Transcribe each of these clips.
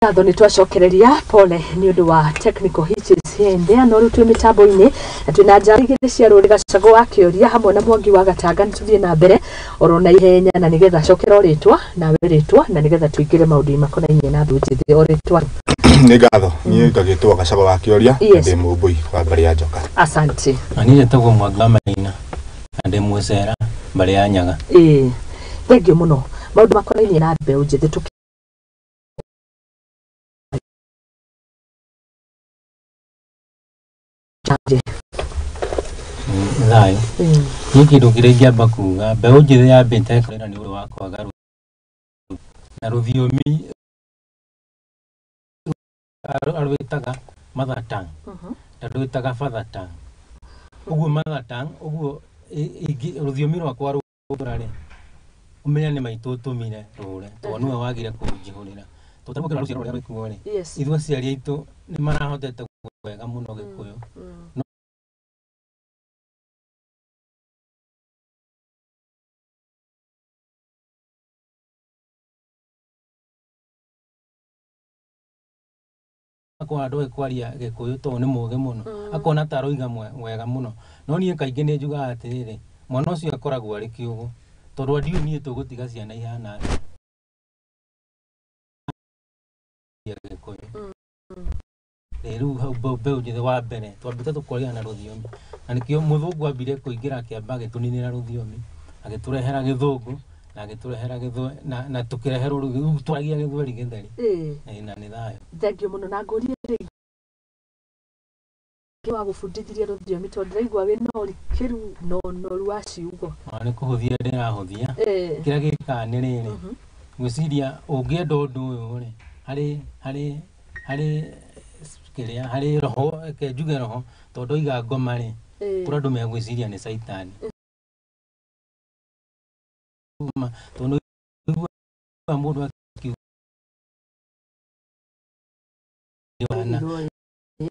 Ngatho nĩ twacokereria, pole nĩ ũndũ wa technical hitches here and there, no rĩu twĩ mĩtambo-inĩ na twĩna njara igĩrĩ cia rũrĩ, Gacagũ wa Kĩoria hamwe na Mwangi wa Gatanga. Nĩ tũthiĩ na mbere oro na ihenya na nĩgetha cokera o rĩtwa nawe rĩtwa na nĩgetha tũingĩre maũndũ-inĩ makonainie na mbeũ njĩthĩ, o rĩtwa. Nĩ ngatho. Niĩ ngagĩtwo Gacagũ wa Kĩoria na ndĩ Mũmbũi wa mbarĩ ya Njoka. Asante. Na niĩ njĩtagwo Mwangi wa Maina na ndĩ Mwĩcera, mbarĩ ya Nyaga. Ĩĩ, thengiũ mũno. Maũndũ makonainie na mbeũ njĩthĩ tũkĩ Thayũ. Niĩ kĩndũ kĩrĩa ingĩamba kuga, mbeũ njĩthĩ yambĩte kũrĩra nĩ ũndũ wa kwaga na rũthiomi arwĩtaga mother tongue na rwĩtaga father tongue. Ũguo mother tongue, ũguo rũthiomi rwakwa rũra rĩ, ũmenye nĩ maitũ ũtũmire rũre tondũ nĩwe wagire kũnjihũrĩra. Tondũ ta rũciaro rũrĩa rwĩkuo rĩ, ithuĩ aciari aitũ nĩ marahotete wega mũno Gĩkũyũ. No akona ndoĩ kwaria Gĩkũyũ tondũ nĩ mũgĩ mũno, akona ta aroiga wega mũno. No niĩ kaingĩ nĩ njugaga atĩrĩrĩ, mwana ũcio akoragwo arĩ kĩũgũ tondũ ndiũĩ niĩ tũgũtiga ciana ihana atĩa Gĩkũyũ. Rĩu hau mbeũ njĩthĩ, wa mbere twambĩte tũkoria na rũthiomi, na nĩkĩo mũthũngũ ambire kũingĩra, akĩamba agĩtũninĩra rũthiomi, agĩtũrehera gĩthũngũ na agĩtũrehera na tũkĩreherwo rĩu twaragia gĩthweri gĩtheri. Ĩĩ, na nĩ thayũ. Thengiũ mũno. Na ngũrie rĩngĩ, wa gũbundithirie rũthiomi, tondũ ndĩraigua wĩna ũrikĩru na ũnoru wa ciugo. Ona nĩ kũhũthia ndĩrahũthia. Kĩrĩa gĩkaga nĩ rĩrĩ, ngwĩciria ũngĩenda ũndũ ũyũ rĩ, harĩ kĩrĩa harĩ roho, reke njuge roho, tondũ ndoiga ngoma rĩ, kũrĩ andũ megwĩciria nĩ caitani. Tondũ ũiguaga mũndũ akiuga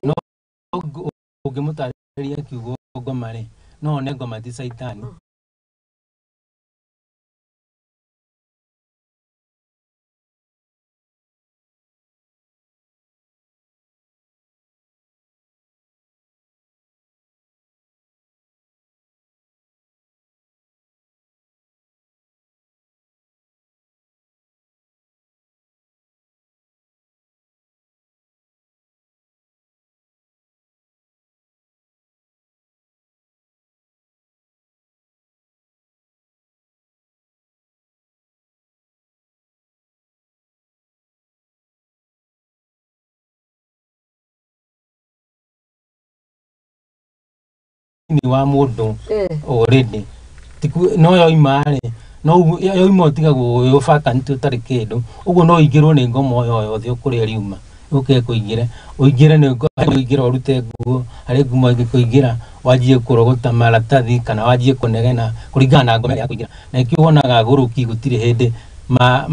no ũngĩmũtarĩria kiugo ngoma rĩ, no one ngoma ti caitani. Thĩinĩ wa mũndũ already no yoima rĩ, no yoima ũtigagwo wĩ vacant ũtarĩ kĩndũ. Ũguo no ũingĩrwo nĩ ngoma o yothe o kũrĩa riuma ũke kũingĩre, ũingĩre nĩ ũingĩra ũrute nguo, harĩ ngumo ĩngĩkũingĩra wanjie kũrogota maratathi kana wanjie kũnegena kũringana na ngoma ĩrĩa yakũingĩra. Na nĩkĩo wonaga agũrũki gũtirĩ hĩndĩ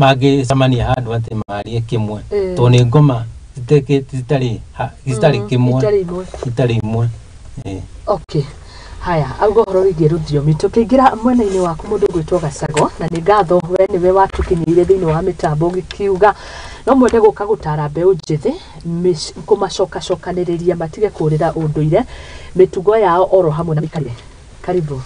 mangĩcemania handũ atĩ marie kĩmwe, tondũ nĩ ngoma citarĩ kĩmwe. Itarĩ imwe. Itarĩ imwe. Okay, haya, auga ũhoro wĩgiĩ rũthiomi. Tũkĩingĩra mwena-inĩ waku, mũndũ ũgwĩtwo Gacago, na nĩ ngatho we nĩwe watũkinyĩire thĩinĩ wa mĩtambo ũgĩkiuga no mwende gũka gũtara mbeũ njĩthĩ, kũmacokacokanĩrĩria matige kũrĩra ũndũire, mĩtugo yao oro hamwe na mĩikarĩre. Karibu.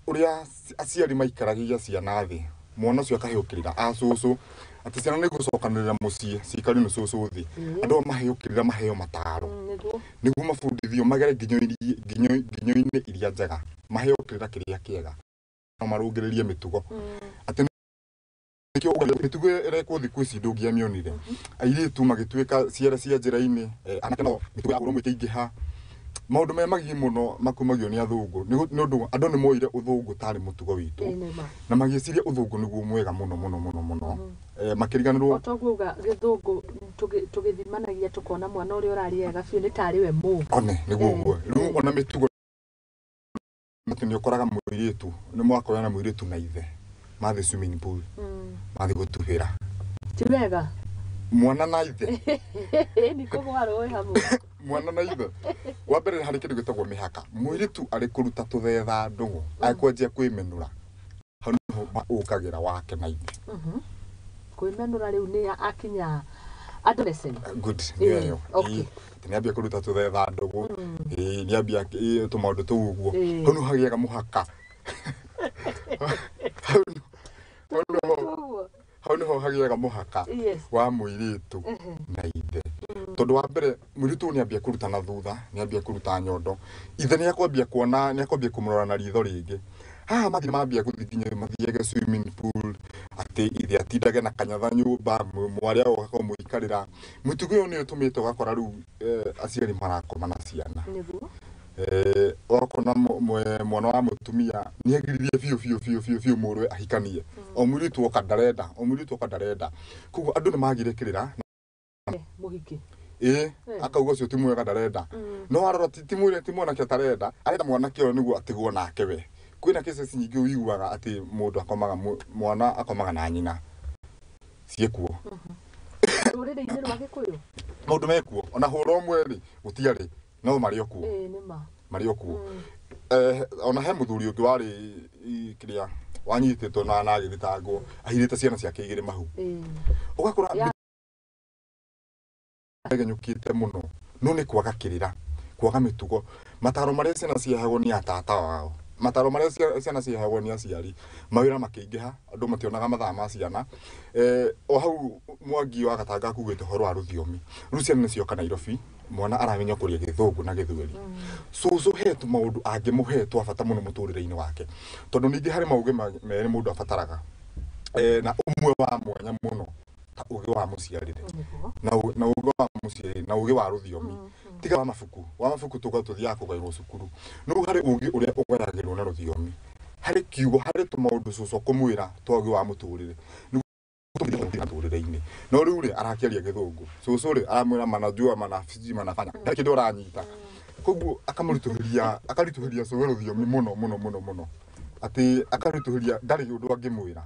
Ũrĩa aciari maikaragia ciana thĩ, mwana ũcio akahĩũkĩrĩra a cũcũ Atĩ ciana nĩ gũcokanĩrĩra mũciĩ ciikario nĩ cũcũ thĩ, andũ aya maheo kĩrĩra, maheo mataro, nĩguo mabundithio magere nginyo-inĩ iria njega, maheo kĩrĩra kĩrĩa kĩega, no marũngĩrĩrie mĩtugo. Atĩ nĩkĩo mĩtugo ĩrekwo thikũ ici ndũngĩamĩonire, airĩtu magĩtuĩka ciara cia njĩra-inĩ, anake nao mĩtugo ya ũrũmwe ĩkĩingĩha, maũndũ me magigi mũno makumagio nĩ athũngũ, nĩ ũndũ andũ nĩ moire ũthũngũ tarĩ mũtugo witũ, na magĩciria ũthũngũ nĩguo mwega mũno mũno mũno mũno, makĩriganĩrwo. Toguo uga gĩthũngũ tũgĩthimanagia tũkona mwana ũrĩa ũraria wega biũ nĩ tarĩ we mũgĩ. One nĩguo ũguo rĩu ona mĩtugo atĩ nĩ ũkoraga mũirĩtu nĩ mwakorana na mũirĩtu na ithe mathiĩ swimming pool, mathiĩ gũtubĩra. Ti wega. Mwana na ithe. Nĩ kũgwa rũĩ hamwe. Mwana na ithe. Wa mbere harĩ kĩndũ gĩtagwo mĩhaka. Mũirĩtu arĩ kũruta tũthetha ndũgũ, akwanjia kwĩmenũra, hau nĩho ũkagĩra wake na ithe. Kwĩmenũra rĩu nĩ akinya adolescent. Good, nĩ ĩyo. Nĩ ambia kũruta tũthetha ndũgũ, nĩ ambia tũmaũndũ tũu ũguo. Hau nĩho hagĩaga mũhaka. Hau nĩho hagĩaga mũhaka wa mũirĩtu na ithe. Tondũ wa mbere mũirĩtu nĩ ambia kũruta na thutha, nĩ ambia kũruta nyondo, ithe nĩ akwambia kuona, nĩ akwambia kũmũrora na ritho rĩngĩ. Haha mathiĩ mambia gũthiĩ nginya mathiage swimming pool, atĩ ithe atindage na kanyatha nyũmba, mwarĩ agoka kũmũikarĩra. Mĩtugo ĩyo nĩyo ĩtũmĩte ũgakora rĩu aciari marakoma na ciana. Ũgakora mwana wa mũtumia nĩ agiririe biũ biũ biũ biũ biũ mũrũwe ahikanie. O mũirĩtu oka ndarenda, o mũirĩtu oka ndarenda. Koguo andũ nĩ magire kĩrĩra. Mũhiki. Akauga ũcio ti mwega ndarenda. No warora ti mwĩrĩ, ti mwanake atarenda, arenda mwanake ũyũ nĩguo atigwo nake we. Kwĩna cases nyingĩ ũiguaga atĩ mũndũ akomaga, mwana akomaga na nyina. Ciĩkuo. Rũrĩrĩ-inĩ rwa Gĩkũyũ? Maũndũ mekuo. Ona hũra ũmwe rĩ, gũtiarĩ, no marĩ o kuo. Nĩ ma. Marĩ o kuo. Ona he mũthuri ũngĩ warĩ kĩrĩa wanyitĩtwo na agĩthitangwo ahithĩte ciana ciake igĩrĩ mahu. Ũgakora regenyũkĩte mũno, no nĩ kwaga kĩrĩra, kwaga mĩtugo, mataro marĩa ciana ciheagwo nĩ atata wao, mataro marĩa ciana ciheagwo nĩ aciari, mawĩra makĩingĩha, andũ mationaga mathaa ma ciana. O hau Mwangi wa Gatanga akugĩte ũhoro wa rũthiomi. Rĩu ciana nĩ cioka Nairobi, mwana aramenya kũrĩa gĩthũngũ na gĩthweri. Cũcũ he tũmaũndũ angĩmũhe twa bata mũno mũtũrĩre-inĩ wake, tondũ ningĩ harĩ maũgĩ merĩ mũndũ abataraga, na ũmwe wa mwanya mũno ta ũgĩ wa mũciarĩre na ũgĩ wa mũciarĩre na ũgĩ wa rũthiomi. Tiga wa mabuku, wa mabuku tũthiaga kũgaĩrwo cukuru, no harĩ ũgĩ ũrĩa ũgayagĩrwo na rũthiomi, harĩ kiugo, harĩ tũmaũndũ cũcũ kũmwĩra twa ũgĩ wa mũtũrĩre mũtũrĩre-inĩ. No rĩu rĩ arakĩaria gĩthũngũ, cũcũ rĩ aramwĩra manajua manafiji manafanya, ndarĩ kĩndũ aranyita. Koguo akamũritũhĩria, akaritũhĩria cũcũ rũthiomi mũno mũno mũno mũno, atĩ akaritũhĩria ndarĩ ũndũ angĩmwĩra.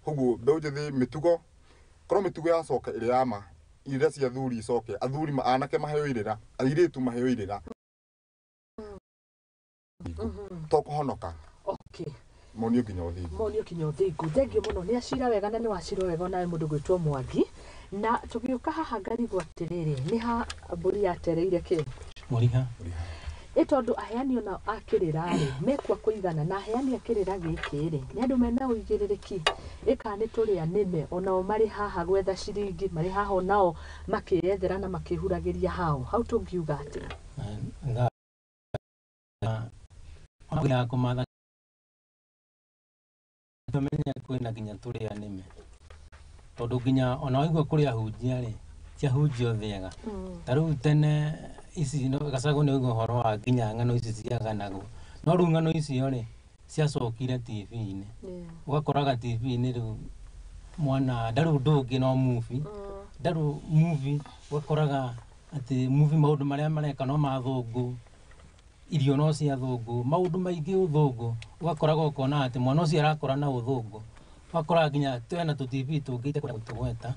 Koguo mbeũ njĩthĩ mĩtugo, korwo mĩtugo yacoka ĩrĩa ya ma, irĩra cia athuri icoke, athuri anake maheo irĩra, airĩtu maheo irĩra, to kũhonoka. Monio nginya ũthingu. Monio nginya ũthingu. Thengiũ mũno, nĩ acira wega na nĩ wacira wega onawe mũndũ gwĩtwo Mwangi. Na tũgĩũka haha ngarigwo atĩrĩrĩ, nĩ ha mbũri yatereire kĩ? Mũriha. Ĩ tondũ aheani ona a kĩrĩra rĩ, mekua kũigana, na aheani a kĩrĩra gĩkĩ rĩ, nĩ andũ mena ũigĩrĩrĩki, ĩ kana nĩ tũrĩa nĩme, onao marĩ haha gwetha ciringi, marĩ haha onao makĩyethera na makĩhuragĩria hao. Hau tũngiuga atĩa? Kũmatha tũmenye kwĩna nginya tũrĩa nĩme, tondũ nginya ona waigua kũrĩa ahunjia rĩ, ti ahunjia othe ega. Ta rĩu tene ici Gacagũ nĩ waigua ũhoro wa nginya ng'ano ici ciaganagwo, no rĩu ng'ano icio rĩ ciacokire TV-inĩ. Ũgakoraga TV-inĩ rĩu mwana ndarĩ ũndũ ũngĩ no movie, ndarĩ movie, ũgakoraga atĩ movie maũndũ marĩa mareka no mathũngũ, irio no cia thũngũ, maũndũ maingĩ ũthũngũ. Ũgakoraga ũkona atĩ mwana ũcio arakũra na ũthũngũ. Ũgakoraga nginya twĩna tũ TV tũngĩ itekwenda gũtũgweta,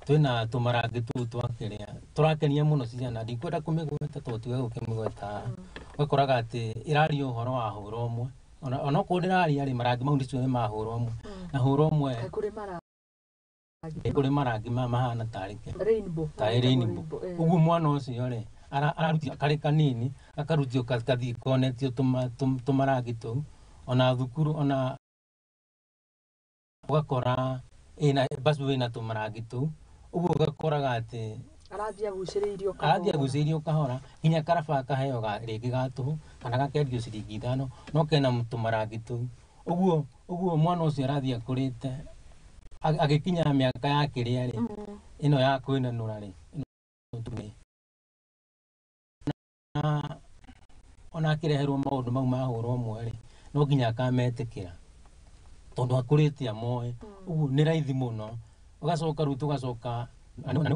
twĩna tũmarangi tũu twa kĩrĩa tũrakenia mũno ciana, ndikwenda kũmĩgweta tondũ ti wega gũkĩmĩgweta. Ũgakoraga atĩ ĩraria ũhoro wa hũra ũmwe, ona okorwo ndĩraria rĩ, marangi mau ndicio nĩ ma hũra ũmwe, na hũra ũmwe kũrĩ marangi, kũrĩ marangi mahana tarĩ rainbow, tarĩ rainbow. Ũguo mwana ũcio rĩ ararutio karĩ kanini, akarutio kathiĩ konetio tũmarangi tũu, ona thukuru ona ũgakora Ĩna basi wĩna tũmarangi tũu ũguo ũgakoraga atĩ Arathiĩ agucĩrĩirio kahora. Arathiĩ agucĩrĩirio kahora nginya karaba akaheo rĩngĩ ga tũhũ kana gakendio ciringi 5 no kena tũmarangi tũu ũguo ũguo mwana ũcio arathiĩ akũrĩte agĩkinya mĩaka ya kĩrĩa rĩ ĩno ya kwĩnanũra rĩ na ona akĩreherwo maũndũ mau mahũrwo ũmwe rĩ no nginya akametĩkĩra tondũ akũrĩte amoĩ ũguo nĩ raithi mũno ũgacoka rĩu tũgacoka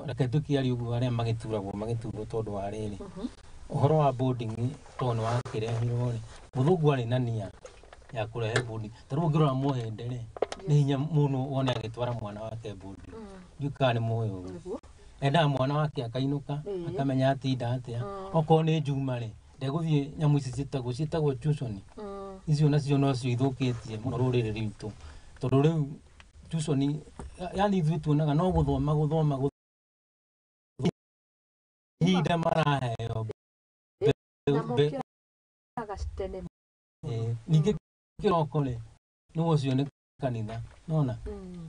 reke tũkĩarie ũguo arĩa magĩturagwo magĩturwo tondũ wa rĩrĩ ũhoro wa boarding tondũ nĩ wakĩrehirwo rĩ mũthũngũ arĩ na nia ya kũrehe boarding ta rĩu ũngĩrora mũhĩndĩ rĩ nĩ hinya mũno wone agĩtwara mwana wake boarding ndiũĩ kana nĩ mũĩ ũguo endaga mwana wake akainũka akamenya atinda atĩa okorwo nĩ njuma rĩ ndegũthiĩ nyamũ ici ciĩtagwo tuition icio nacio nocio ithũkĩtie mũno rũrĩrĩ rwitũ tondũ rĩu tuition yani ithuĩ tuonaga no gũthoma gũthoma ihinda maraheo ningĩ kĩroko rĩ nĩ ũcio nĩ kanitha nona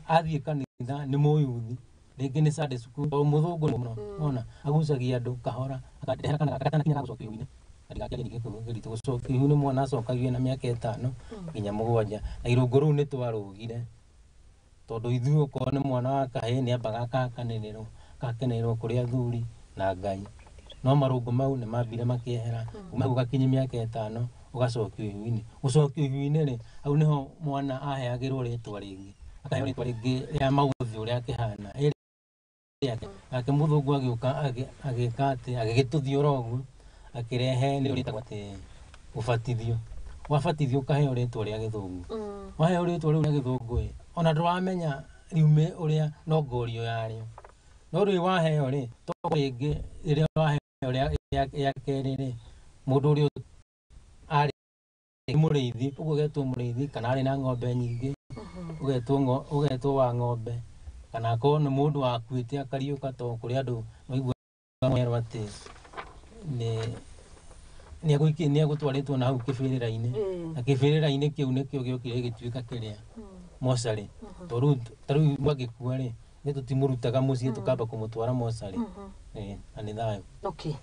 athiĩ kanitha nĩ mũyuthi rĩngĩ nĩ Sunday school o mũthũngũ mũno nona agucagia andũ kahora akandehera kana gatanakinya gũcokio ihu-inĩ ndigakĩarie ningĩ kĩritũ gũcokio ihu-inĩ mwana acokagio na mĩaka 5 nginya 7 na irũngũ rũu nĩ twarũgire tondũ ithuĩ okorwo nĩ mwana wa kahĩĩ nĩ ambaga akahakanĩrĩrwo akahakanĩrĩrwo kũrĩ athuri na Ngai no marũngũ mau nĩ mambire makĩehera kuma hau ũgakinyia mĩaka 5 ũgacokio ihu-inĩ gũcokio ihu-inĩ rĩ hau nĩho mwana aheagĩrwo rĩtwa rĩngĩ akaheo rĩtwa rĩngĩ rĩa maũthĩ ũrĩa akĩhana rĩake nake mũthũngũ agĩũka agĩka atĩ agĩgĩtũthiũra ũguo akĩrehe nĩrĩo rĩtagwo atĩ ũbatithio wabatithio ũkaheo rĩtwa rĩa gĩthũngũ waheo rĩtwa rĩu rĩa gĩthũngũ ĩ ona ndũramenya riume ũrĩa no ngorio yarĩo no rĩu waheo rĩ to rĩngĩ rĩrĩa waheo rĩa kerĩ rĩ mũndũ ũrĩa arĩ mũrĩithi ũguo ũgetwo mũrĩithi kana arĩ na ng'ombe nyingĩ ũgetwo wa ng'ombe kana akorwo nĩ mũndũ wakuĩte akariũka tondũ kũrĩ andũ maiguaga merwo atĩ nĩ egũtwarĩtwo na hau kĩbĩrĩra-inĩ na kĩbĩrĩra-inĩ kĩu nĩkĩo gĩokire gĩgĩtuĩka kĩrĩa mocarĩ tondũ ta rĩu angĩkua rĩ nĩ tũtimũrutaga mũciĩ tũkamba kũmũtwara mocarĩ na nĩ thayũ. Okay,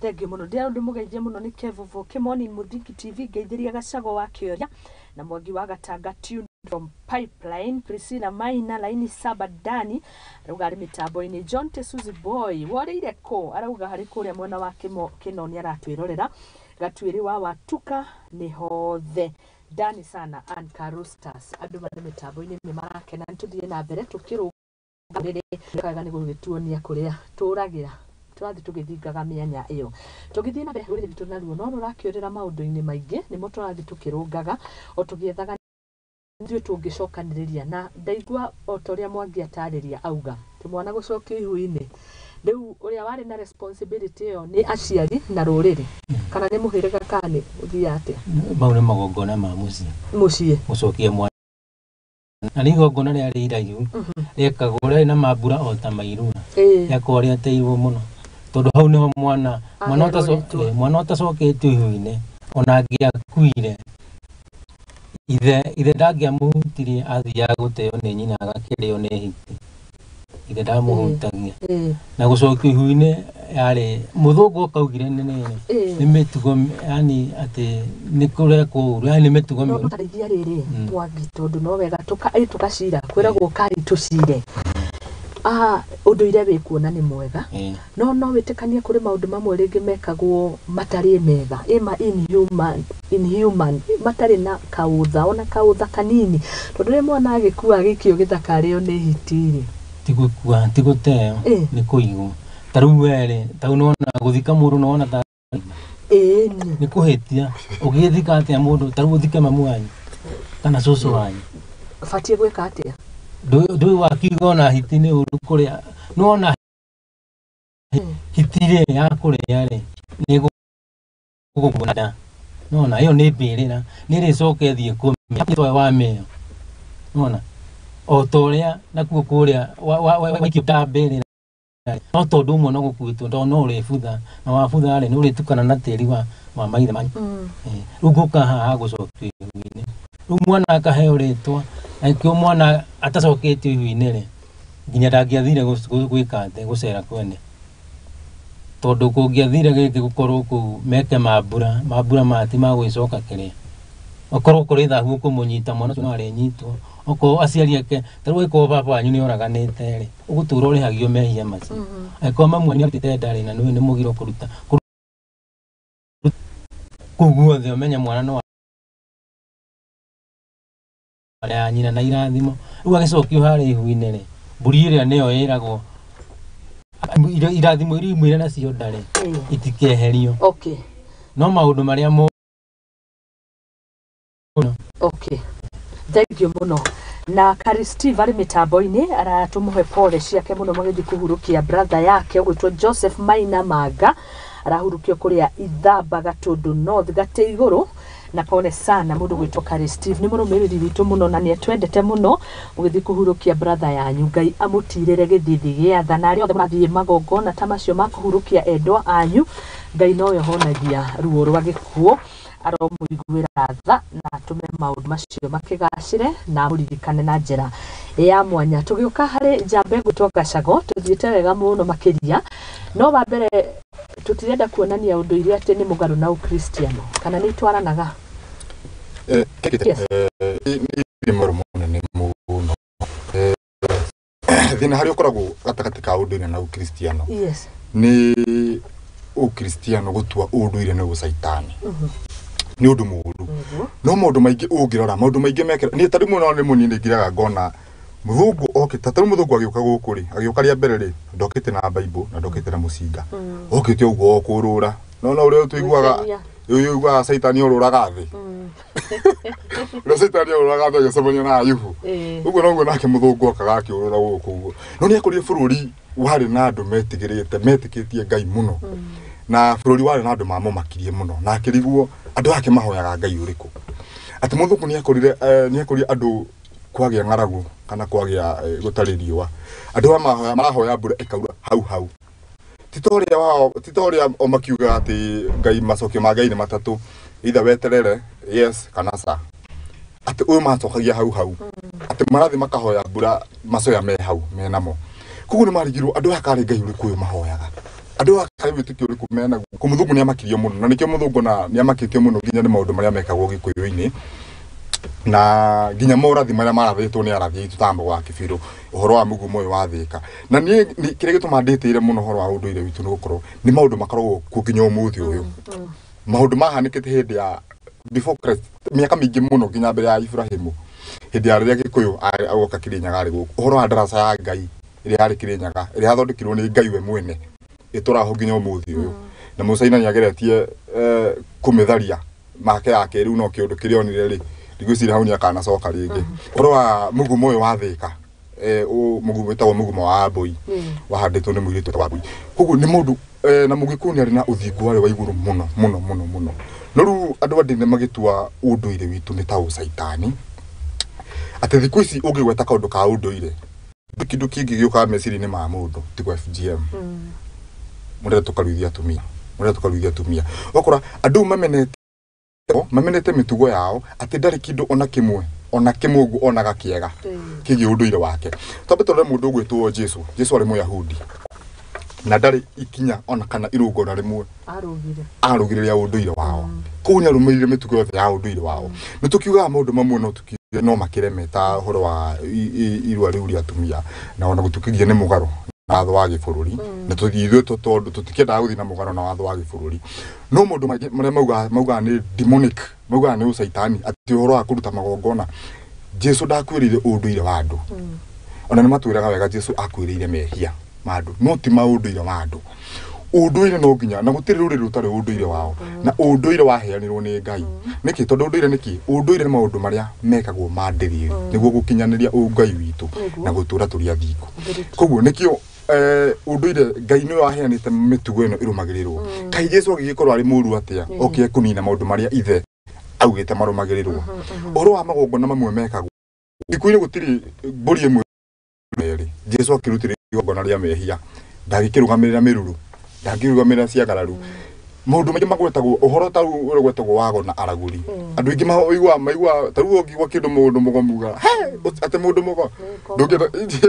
thengiũ mũno ndĩra ndĩmũgeithie mũno nĩ Kevovo Kĩmoni Mũthingi TV ngeithĩria Gacago wa Kĩoria na Mwangi wa Gatanga tune from Pipeline Priscilla Maina laini 7 Dani arauga arĩ mĩtambo-inĩ John Tesuzi Boy worĩire kũ arauga harĩ kũrĩa mwena wa Kĩno nĩ aratwĩrorera Gatuĩrĩ wa Watuka nĩ hothe Dani sana Ann Carustas andũ marĩ mĩtambo-inĩ nĩ marakena nĩ tũthiĩ na mbere tũkĩrũga rĩrĩ kaga nĩ gũgĩtuonia kũrĩa tũragĩra tũrathiĩ tũgĩthingaga mĩanya ĩyo tũgĩthiĩ na mbere rũrĩrĩ rwitũ naruo no rũrakĩũrĩra maũndũ-inĩ maingĩ nĩmo tũrathiĩ tũkĩrũngaga o tũgĩethaga ithuĩ tũngĩcokanĩrĩria na ndaigua o ta ũrĩa Mwangi atarĩria auga tũmwana gũcokio ihu-inĩ rĩu ũrĩa warĩ na responsibility ĩyo nĩ aciari na rũrĩrĩ kana nĩ mũhĩrĩga kana nĩ ũthiaga atĩa mau nĩ magongona ma mũciĩ mũciĩ gũcokia mwana na nĩ igongona rĩarĩ iraihu rĩekagwo rĩarĩ na mambura o ta mairura rĩakorwo rĩatĩirwo mũno tondũ hau nĩho mwana mwana ũtacoketio ihu-inĩ ona angĩakuire ithe ndangĩamũhutirie athiaga gũteo nĩ nyina agakĩrĩo nĩ hiti ithe ndamũhutagia na gũcokio ihu-inĩ yarĩ mũthũngũ okaugire nĩ nĩrĩ nĩ mĩtugo yani atĩ nĩ kũrekwo ũru yani nĩ mĩtugo mĩũru tarĩria rĩrĩ Mwangi tondũ no wega tũgacira kwĩragwo kari tũcire ũndũire wĩ kuona nĩ mwega no wĩtĩkanie kũrĩ maũndũ mamwe rĩngĩ mekagwo matarĩ mega ĩma inhuman matarĩ na kaũtha ona kaũtha kanini tondũ rĩrĩa mwana agĩkua agĩikio gĩthaka arĩo nĩ hiti rĩ ti gũkua ti gũteo nĩ kũigwo ta rĩu we rĩ ta rĩu nĩwona gũthika mũndũ nĩwona ta nĩ kũhĩtia ũgĩthika atĩa mũndũ ta rĩu ũthike mamu wanyu kana cũcũ wanyu batiĩ gwĩka atĩa ndũĩ wakiuga ona hiti nĩ ũru kũrĩa nĩwona hiti rĩ ya kũrĩa rĩ nĩ gũgũkuna nda nĩwona ĩyo nĩ mbĩrĩra nĩ ĩrĩcoka ĩthiĩ kũmĩa wamĩo nĩwona o ta ũrĩa nakuo kũrĩa waikio ta mbĩrĩra no tondũ ũmwe no gũkuĩtwo tondũ no ũrĩbutha na wabutha rĩ nĩ ũrĩtukana na tĩri wa maithe manyu rĩu ngũka haha gũcokio ihu-inĩ rĩu mwana akaheo rĩtwa Angĩkorwo mwana atacoketio ihu-inĩ rĩ, nginya ndangĩathire gwĩka atĩ gũcera kwene, tondũ kũngĩathire gĩkĩ gũkorwo kũu meke mambura, mambura maya ti ma gwĩcoka kĩrĩa, okorwo kũrĩ thahu ũkũmũnyita mwana ũcio no arĩnyitwo, okorwo aciari ake ta rĩu angĩkorwo baba wanyu nĩ oraganĩte rĩ, ũgũtũra ũrĩhagio mehia macio. Angĩkorwo mamu wanyu nĩarutĩte nda rĩ, na nĩũĩ nĩ mũgiro kũruta kũu guothe, ũmenye mwana no ya nyina na irathimo. Rĩu agĩcokio harĩa ihu-inĩ rĩ, mbũri ĩrĩa nĩyo ĩragwo irathimo iria imwĩre nacio nda rĩ, itikeherio. Okay. No maũndũ marĩa mo. Okay. Thank you mũno. Na Kari Steve arĩ mĩtambo-inĩ aratũmũhe pole ciake mũno magĩthiĩ kũhurũkia brother yake ũgwĩtwo Joseph Maina Manga, arahurũkio kũrĩa Ithamba Gatũndũ North Gatĩ Igũrũ, na pole sana mũndũ gwĩtwo Kari Steve, nĩ mũrũmĩrĩri witũ mũno na nĩ atwendete mũno. Mũgĩthiĩ kũhurũkia brother yanyu, Ngai amũtirĩre gĩthithi gĩa tha, na arĩa othe mũrathiĩ magongona ta macio ma kũhurũkia endwa anyu, Ngai nowe ũhonagia ruo rwa gĩkuũ, aromũiguĩra tha na atũme maũndũ macio makĩgacĩre na amũririkane na njĩra ya mwanya. Tũgĩũka harĩ njamba ĩgwĩtwo Gacago, tũthiĩte wega mũno makĩria, no wa mbere tũtirenda kuonania ũndũire atĩ nĩ mũgarũ na ũkristiano, kana nĩ itwaranaga? Yes. Nĩ mũgarũ mũnene mũno. Thĩna harĩa ũkoragwo gatagatĩ ka ũndũire na ũkristiano. Yes. Nĩ ũkristiano gũtua ũndũire nĩ ũcaitani. Nĩ ũndũ mũũru. No maũndũ maingĩ ũngĩrora, maũndũ maingĩ mekĩra, niĩ ta rĩu mũno nĩ mũnini ngiraga ngona mũthũngũ okĩte, ta rĩu mũthũngũ agĩũka gũkũ rĩ, agĩũka rĩa mbere rĩ, ndokĩte na Bible na ndokĩte na mũcinga. Okĩte ũguo o kũrũra. No no ũrĩa tũiguaga, ũiguaga caitani orũraga thĩ. Ũrĩa caitani orũraga thĩ agĩcemania na Ayubu. Ũguo noguo nake mũthũngũ okaga akĩũrũra gũkũ ũguo. No nĩ akorire bũrũri warĩ na andũ metigĩrĩte, metĩkĩtie Ngai mũno. Na bũrũri warĩ na andũ mamũmakirie mũno. Na akĩrigwo andũ ake mahoyaga Ngai ũrĩkũ. Atĩ mũthũngũ nĩ akorire, nĩ akorire andũ kwagĩa ng'aragu kana kwagĩa gũtarĩ riũa. Andũ aya marahoya mbura ĩkaura hau hau. Ti ta ũrĩa wao, ti ta ũrĩa o makiugaga atĩ Ngai, macokio ma Ngai nĩ matatũ, either weterere yes kana ca. Atĩ ũyũ macokagia hau hau. Atĩ marathiĩ makahoya mbura macoya me hau menamo. Koguo nĩ marigirwo andũ aya karĩ Ngai ũrĩkũ ũyũ mahoyaga. Andũ aya karĩ wĩtĩkio ũrĩkũ menaguo. Kũ mũthũngũ nĩ amakirio mũno, na nĩkĩo mũthũngũ na nĩ amakĩtio mũno nginya nĩ maũndũ marĩa mekagwo Gĩkũyũ-inĩ. Na nginya morathi marĩa marathĩtwo nĩ arathi aitũ ta wa Kĩbirũ, ũhoro wa mũgumo ũyũ wa Thĩka. Na niĩ kĩrĩa gĩtũmaga ndĩtĩire mũno ũhoro wa ũndũire witũ nĩ gũkorwo nĩ maũndũ makoragwo kuo nginya ũmũthĩ ũyũ. Maũndũ mahanĩkĩte hĩndĩ ya before Christ, mĩaka mĩingĩ mũno nginya mbere ya Ibrahimu, hĩndĩ ya rĩrĩa Gĩkũyũ agoka Kĩrĩnyaga arĩ gũkũ. Ũhoro wa ndaraca ya Ngai ĩrĩa yarĩ Kĩrĩnyaga, ĩrĩa yathondekirwo nĩ Ngai we mwene, ĩtũraho nginya ũmũthĩ ũyũ. Na Mũcaina nĩageretie kũmĩtharia make yake rĩu no kĩũndũ kĩrĩa onire rĩ, ndigwĩciria hau nĩakanacoka rĩngĩ. Ũhoro wa mũgumo ũyũ wa Thĩka, mũgumo wĩtagwo mũgumo wa Ambũi, wahandĩtwo nĩ mũirĩtu wĩtagwo Ambũi. Koguo nĩ mũndũ, na Mũgĩkũyũ nĩarĩ na ũthingu warĩ wa igũrũ mũno mũno mũno mũno. No rĩu andũ a ndini magĩtua ũndũire witũ nĩ ta ũcaitani, atĩ thikũ ici ũngĩgweta kaũndũ ka ũndũire, kĩndũ kĩngĩ gĩũkaga meciria-inĩ ma mũndũ tigo FGM. Mũrenda tũkaruithia atumia, mũrenda tũkaruithia atumia. Ũgakora andũ mamenete mĩtugo yao atĩ ndarĩ kĩndũ ona kĩmwe, ona kĩmwe ũguo onaga kĩega kĩgiĩ ũndũire wake. Twambe tũrore mũndũ ũgwĩtwo Jesũ. Jesũ arĩ Mũyahudi na ndarĩ ikinya ona kana irũngo na rĩmwe arũgire rĩa ũndũire wao. Koguo nĩ arũmĩrĩire mĩtugo yothe ya ũndũire wao. Nĩ tũkiugaga maũndũ mamwe no tũkiuge no makĩreme ta ũhoro wa irua rĩu rĩa atumia, na ona gũtuĩkĩria nĩ mũgarũ na watho wa gĩbũrũri. Na ithuĩ tondũ tũtikĩendaga gũthiĩ na mũgarũ na watho wa gĩbũrũri. No maũndũ maingĩ marĩa maugaga nĩ demonic, maugaga nĩ ũcaitani, atĩ ũhoro wa kũruta magongona. Jesũ ndakuĩrĩire ũndũire wa andũ. Ona nĩ matwĩraga wega Jesũ akuĩrĩire mehia ma andũ, no ti maũndũire wa andũ. Ũndũire no nginya, na gũtirĩ rũrĩrĩ rũtarĩ ũndũire wao. Na ũndũire waheanirwo nĩ Ngai. Nĩkĩ? Tondũ ũndũire nĩkĩ? Ũndũire nĩ maũndũ marĩa mekagwo ma ndĩrĩri nĩguo gũkinyanĩria ũngai witũ na gũtũra tũrĩ athingu. Koguo nĩkĩo ũndũire Ngai nĩwe waheanĩte mĩtugo ĩno ĩrũmagĩrĩrwo. Kaĩ Jesũ agĩgĩkorwo arĩ mũũru atĩa oke kũnina maũndũ marĩa ithe augĩte marũmagĩrĩrwo. Ũhoro wa magongona mamwe mekagwo Gĩkũyũ-inĩ gũtirĩ mbũri ĩmwe merĩ. Jesũ akĩrutĩra igongona rĩa mehia, ndangĩkĩrũgamĩrĩra mĩruru, ndangĩrũgamĩrĩra ciagararu. Maũndũ maingĩ magwetagwo ũhoro ta rĩu ũrĩa ũgwetagwo wago na aragũri. Andũ aingĩ maigua maigua ta rĩu ũngĩigua kĩndũ mũndũ mũgo muga atĩ mũndũ mũgo ndũngĩenda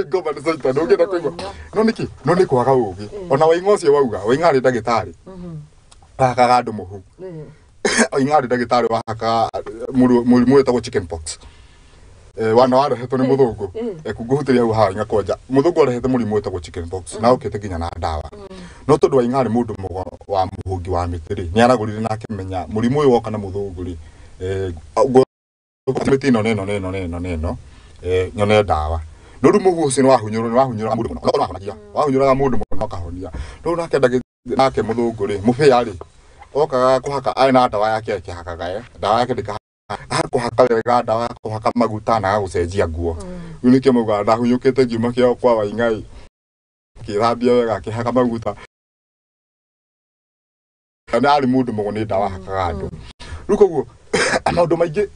ngoma nĩ caita ndũngĩenda kũigua no nĩkĩ no nĩ kwaga ũgĩ. Ona Waing'a ũcio wauga Waing'a arĩ ndagĩtarĩ wahakaga andũ mũhu. Waing'a arĩ ndagĩtarĩ wahakaga mũrimũ wĩtagwo chicken pox. Wana warehetwo nĩ mũthũngũ. Ngũhutĩria hau haha Waing'a kwanja. Mũthũngũ arehete mũrimũ wĩtagwo chicken pox na okĩte nginya na ndawa. No tondũ Waing'a arĩ mũndũ mũgo wa mũhũngi wa mĩtĩ rĩ, nĩ aragũrire na akĩmenya mũrimũ ũyũ woka na mũthũngũ rĩ, mĩtĩ ĩno na ĩno na ĩno na ĩno na ĩno, nyone ndawa. No rĩu mũhu ũcio nĩ wahunyũraga mũndũ mũno, no wahonagia. Wahunyũraga mũndũ mũno akahonia. No rĩu nake nake mũthũngũ rĩ, mũbĩa rĩ, okaga kũhaka arĩ na ndawa yake akĩhakaga, ndawa yake ndĩka akũhaka wega ndawa kũhaka maguta na agagũcenjia nguo. Rĩu nĩkĩo maugaga ndahunyũkĩte ngiuma kĩo kwa Waing'a kĩthambia wega akĩhaka maguta. Na arĩ mũndũ mũgo nĩ ndawa hakaga andũ. Rĩu koguo maũndũ maingĩ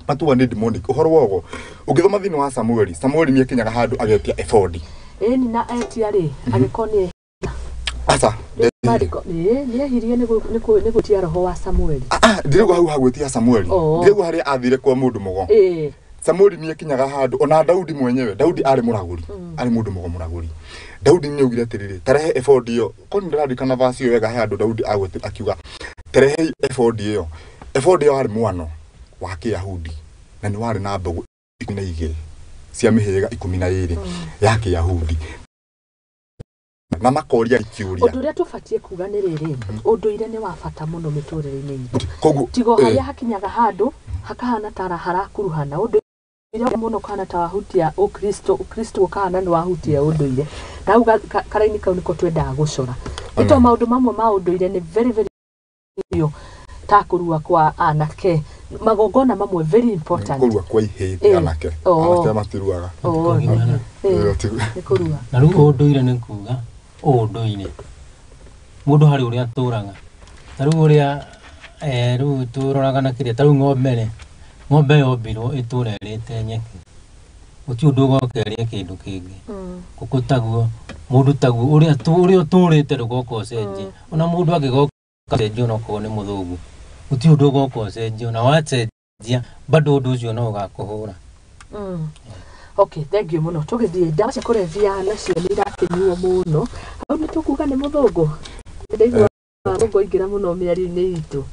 matua nĩ demonic. Ũhoro wogo ũngĩthoma thĩinĩ wa Samueli, Samueli nĩ akinyaga handũ agetia ebodi. Ĩni na etia rĩ agĩkorwo nĩ aca nĩ ehirie nĩ gwĩtia roho wa Samueli. Ndirauga hau ha gwĩtia Samueli, ndirauga harĩa athire kwa mũndũ mũgo. Samueli nĩ akinyaga handũ ona Daudi mwenyewe, Daudi arĩ mũragũri, arĩ mũndũ mũgo mũragũri. Daudi nĩ augire atĩrĩrĩ, tarehe ebodi ĩyo. Korwo nĩ ndĩraririkana verse ĩyo wega, he handũ Daudi agwetire akiuga tarehei ebodi ĩyo. Ebodi ĩyo yarĩ mwano wa Kĩyahudi na nĩ warĩ na mbegũ 12 cia mĩhĩrĩga 12 ya Kĩyahudi. Na makoria ikiuria. Ũndũ ũrĩa tũbatiĩ kuga nĩ rĩrĩ, ũndũire nĩ wa bata mũno mĩtũrĩre-inĩ itũ. Koguo tigo harĩa hakinyaga handũ hakahana ta harakuruhana ũndũire mũno kana ta wahutia ũkristo, ũkristo ũkahana nĩ wahutia ũndũire. Na hau karaini kau nĩko twendaga gũcora. Nĩ tondũ maũndũ mamwe ma ũndũire nĩ very very ta kũrua kwa anake, magongona mamwe very important. Kũrua kwa ihĩĩ anake, anake matiruaga. Nĩ kũrua. Na rĩu ũndũire nĩ kuga ũndũire mũndũ harĩ ũrĩa atũraga. Ta rĩu ũrĩa rĩu tũroraga na kĩrĩa, ta rĩu ng'ombe rĩ, ng'ombe yombirwo ĩtũre ĩrĩte nyeki, gũtirĩ ũndũ ũgoka ĩrĩe kĩndũ kĩngĩ. Ngũkũ taguo, mũndũ taguo, ũrĩa ũtũrĩte ndũgoka ũcenjie. Ona mũndũ angĩgoka ũcenjie onokorwo nĩ mũthũngũ, gũtirĩ ũndũ ũgoka ũcenjie, ona wacenjia bado ũndũ ũcio no ũgakũhũra. Okay, thank you mũno. Tũgĩthiĩ ndawa cia kũrebia nacio nĩ irakĩnyuo mũno. Hau nĩ tũkuga nĩ mũthũngũ. Ndaigua mũthũngũ aingĩra mũno mĩario-inĩ itũ.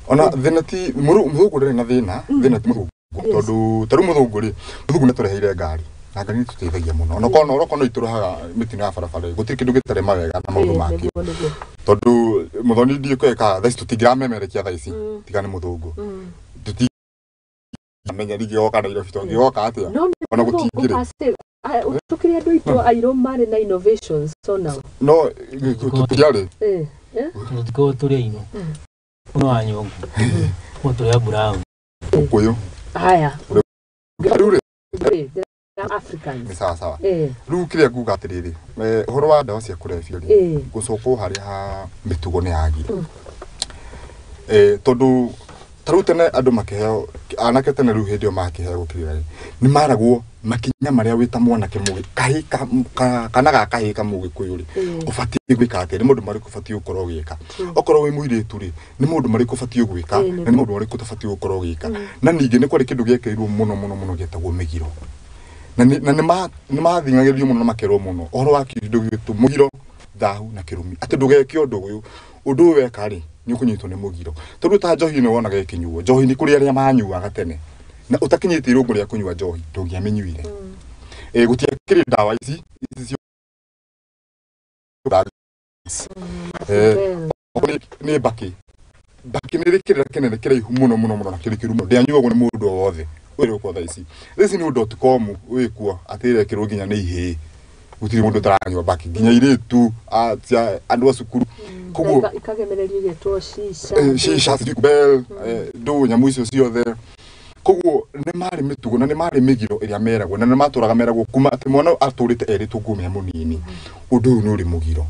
Ona thĩna ti mũthũngũ ndarĩ na thĩna, thĩna ti mũthũngũ. Tondũ ta rĩu mũthũngũ rĩ, mũthũngũ nĩ atũreheire ngari. Na ngari nĩ ĩtũteithagia mũno. Ona korwo no itũrehaga mĩtino ya barabara, gũtirĩ kĩndũ gĩtarĩ mawega na maũndũ makĩo. Tondũ mũthoni ndiũĩ kweka thaa ici tũtingĩramemerekia thaa ici tiga nĩ mũthũngũ. Tũtingĩramenya rĩngĩ goka Nairobi tũngĩgoka atĩa. Ona gũtingĩrĩ. Tũkĩrĩ andũ aitũ airũ marĩ na innovations so now. No tũtiarĩ. Tũtikorwo tũrĩ airũ. Ũno wa nyũngũ. Ũyũ tũrĩ a brown. Ũkũyũ. Haya. Rĩu rĩ, Africans. Nĩ sawa sawa. Rĩu kĩrĩa nguga atĩrĩrĩ, ũhoro wa ndawa cia kũrebia rĩ, gũcoka harĩa ha mĩtugo nĩ yagire. Tondũ ta rĩu tene andũ makĩheo, anake tene rĩu hĩndĩ ĩyo makĩheo kĩrĩa rĩ, nĩ maragwo makinya marĩa wĩ ta mwanake mũgĩ, kahĩĩ kana ga kahĩĩ ka mũgĩkũyũ rĩ, ũbatiĩ gwĩka atĩa, nĩ maũndũ marĩkũ ũbatiĩ gũkorwo ũgĩka. Okorwo wĩ mũirĩtu rĩ, nĩ maũndũ marĩkũ ũbatiĩ gwĩka, na nĩ maũndũ marĩkũ ũtabatiĩ gũkorwo ũgĩka. Na ningĩ nĩ kwarĩ kĩndũ gĩekĩrirwo mũno mũno mũno gĩetagwo mĩgiro. Na nĩ mathing'agĩrĩrio mũno na makerwo mũno ũhoro wa kĩndũ gĩtũ mũgiro, thahu na kĩrumi, atĩ ndũgeke ũndũ ũyũ, ũndũ ũyũ weka rĩ nĩ ũkũnyitwo nĩ mũgiro. Tondũ ta njohi nĩ wonaga ĩkĩnyuo, njohi nĩ kũrĩ arĩa manyuaga tene na ũtakinyĩte irũngo rĩa kũnyua njohi ndũngĩamĩnyuire. Gũtiakĩrĩ ndawa ici nĩ mbakĩ. Mbakĩ nĩ ĩrĩ kĩrĩra kĩnene kĩraihu mũno mũno mũno na kĩrĩ kĩũru mũno, ndĩanyuagwo nĩ mũndũ o wothe ũrĩ ũkuo thaa ici. Thaa ici nĩ .com wĩkuo atĩ ĩrekĩrwo nginya nĩ ihĩĩ, gũtirĩ mũndũ ũtaranyua mbakĩ, nginya airĩtu andũ a cukuru. Koguo ikagemererio ĩgetwo shisha, shisha, bell, ndũ nyamũ icio ciothe. Koguo nĩ marĩ mĩtugo na nĩ marĩ mĩgiro ĩrĩa meragwo na nĩ matũraga meragwo kuma atĩ mwana atũrĩte erĩtwo kuma e mũnini, ũndũ ũyũ nĩ ũrĩ mũgiro.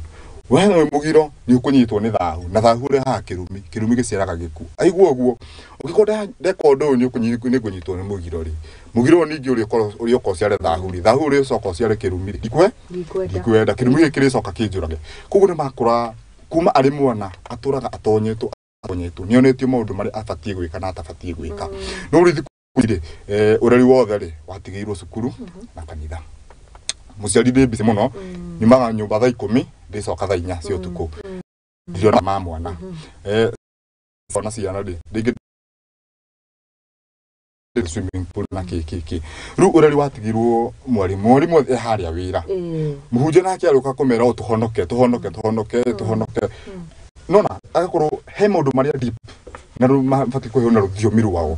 We wĩ mũgiro nĩ ũkũnyitwo nĩ thahu, na thahu ũrehaga kĩrumi, kĩrumi gĩciaraga gĩkuũ. Aigua ũguo, ũngĩkorwo ndeka ũndũ ũyũ nĩ ũkũnyitwo nĩ mũgiro rĩ, mũgiro ũyũ ningĩ ũrĩa ũka ũciare thahu rĩ, thahu ũrĩa ũcoka ũciare kĩrumi rĩ, ndikwenda, kĩrumi gĩkĩ kĩrĩcoka kĩnjũrage. Koguo nĩ makũra Kuma arĩ mwana atũraga atonyetwo atonyetwo, nĩonetio maũndũ marĩa abatiĩ gwĩka na atabatiĩ gwĩka. No rĩu thikũ ici rĩ, ũreri wothe rĩ watigĩirwo cukuru na kanitha. Mũciari ndĩ busy mũno, nyumaga nyũmba thaa 10 ndĩcoka thaa 4 cia ũtukũ, ndirona ma mwana. Ona ciana rĩ rĩngĩ swimming pool na kĩ kĩ kĩ. Rĩu ũreri watigirwo mwarimũ, mwarimũ e harĩa wĩra, mũhunjia nake arũka kũmera o tũhonoke tũhonoke tũhonoke tũhonoke. Nona agakorwo he maũndũ marĩa deep na rĩu mabatiĩ kũheo na rũthiomi rwao,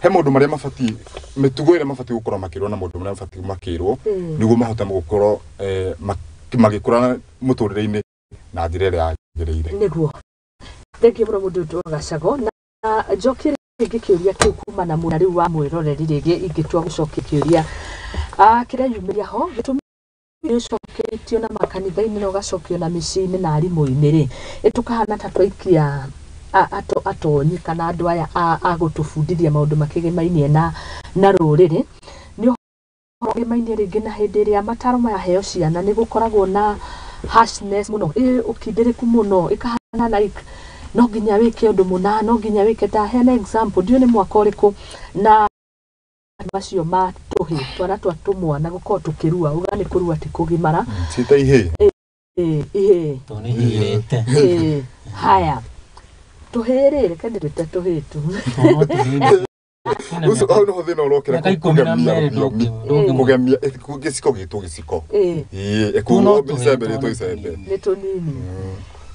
he maũndũ marĩa mabatiĩ, mĩtugo ĩrĩa mabatiĩ gũkorwo makĩrwo na maũndũ marĩa mabatiĩ makĩrwo nĩguo mahote gũkorwo magĩkũra mũtũrĩre-inĩ na njĩra ĩrĩa yagĩrĩire. Nĩguo, thengiũ mũno mũndũ ũyũ Gacago. Na njokie rĩngĩ kĩũria kĩu kuma na mũna rĩu wa mwĩroreri, rĩngĩ ingĩtua gũcokia kĩũria kĩreyumĩria ho, gĩtũmi nĩ ũcoketio na makanitha-inĩ na ũgacokio na mĩciĩ-inĩ na arimũ-inĩ rĩ, ĩtũkahana ta twaikia atonyi kana andũ aya a gũtũbundithia maũndũ makĩgĩmainie na rũrĩrĩ nĩ ũhoro ũgĩmainie rĩngĩ. Na hĩndĩ ĩrĩa mataro mayaheo ciana nĩ gũkoragwo na harshness mũno, ũkindĩrĩku mũno, ĩkahana like no nginya wĩke ũndũ mũna, no nginya wĩke ta heana example, ndiũĩ nĩ mwaka ũrĩkũ na macio ma tũhĩ twana twa tũmwana gũkorwo tũkĩrua, uga nĩ kũrua ti kũgimara. Ciĩta ihĩĩ. Ihĩĩ. Tondũ nĩ ihĩrĩte. Haya, tũhĩĩ rĩ, reke ndĩrĩte tũhĩĩ tu. Tondũ tũhĩĩ Ũcio hau nĩho thĩna ũrokĩra. Mĩaka 12 kũgemia gĩciko gĩtwo gĩciko. Ĩĩ, Tuo no ĩkuo tũhĩĩ, icembe twana rĩtwo icembe. tũnini. Nĩ tũnini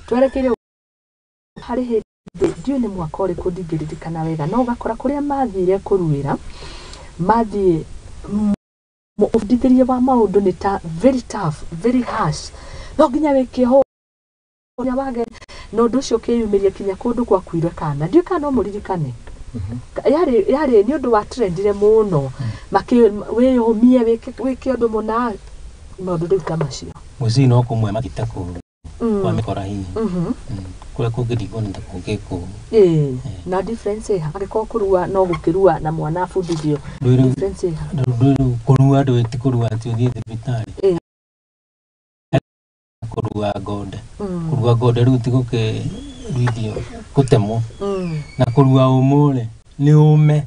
twerekeire harĩ hĩndĩ, ndiũĩ nĩ mwaka ũrĩkũ, ndingĩririkana wega, no ũgakora kũrĩa mathire kũruĩra mathiĩ mũbundithĩrie wa maũndũ nĩ ta very tough, very harsh, no nginya wĩke ũũ ũrĩa wage, na ũndũ ũcio ũkĩyumĩria kinya kũndũ gwakuire kana, ndiũĩ kana no mũririkane. Yarĩ nĩ ũndũ wa trendire mũno, wĩyũmie wĩke ũndũ mũna, maũndũ rĩu ta macio. Mũciĩ no kũmwe makita kũu kwa mĩkora hihi. Kũrĩa kũngĩringwo nĩ ta kũngĩ kũu. Ĩĩ, na difference ĩha angĩkorwo kũrua no gũkĩrua na mwana abundithio? Ndwĩrĩ. Difference ĩha? Ndwĩrĩ kũrua ndwĩ ti kũrua atĩ ũthiĩ thibitarĩ. Kũrua ngonde. Kũrua ngonde rĩu ti gũkĩruithio gũtemwo. Na kũrua ũmũ rĩ nĩ ũme.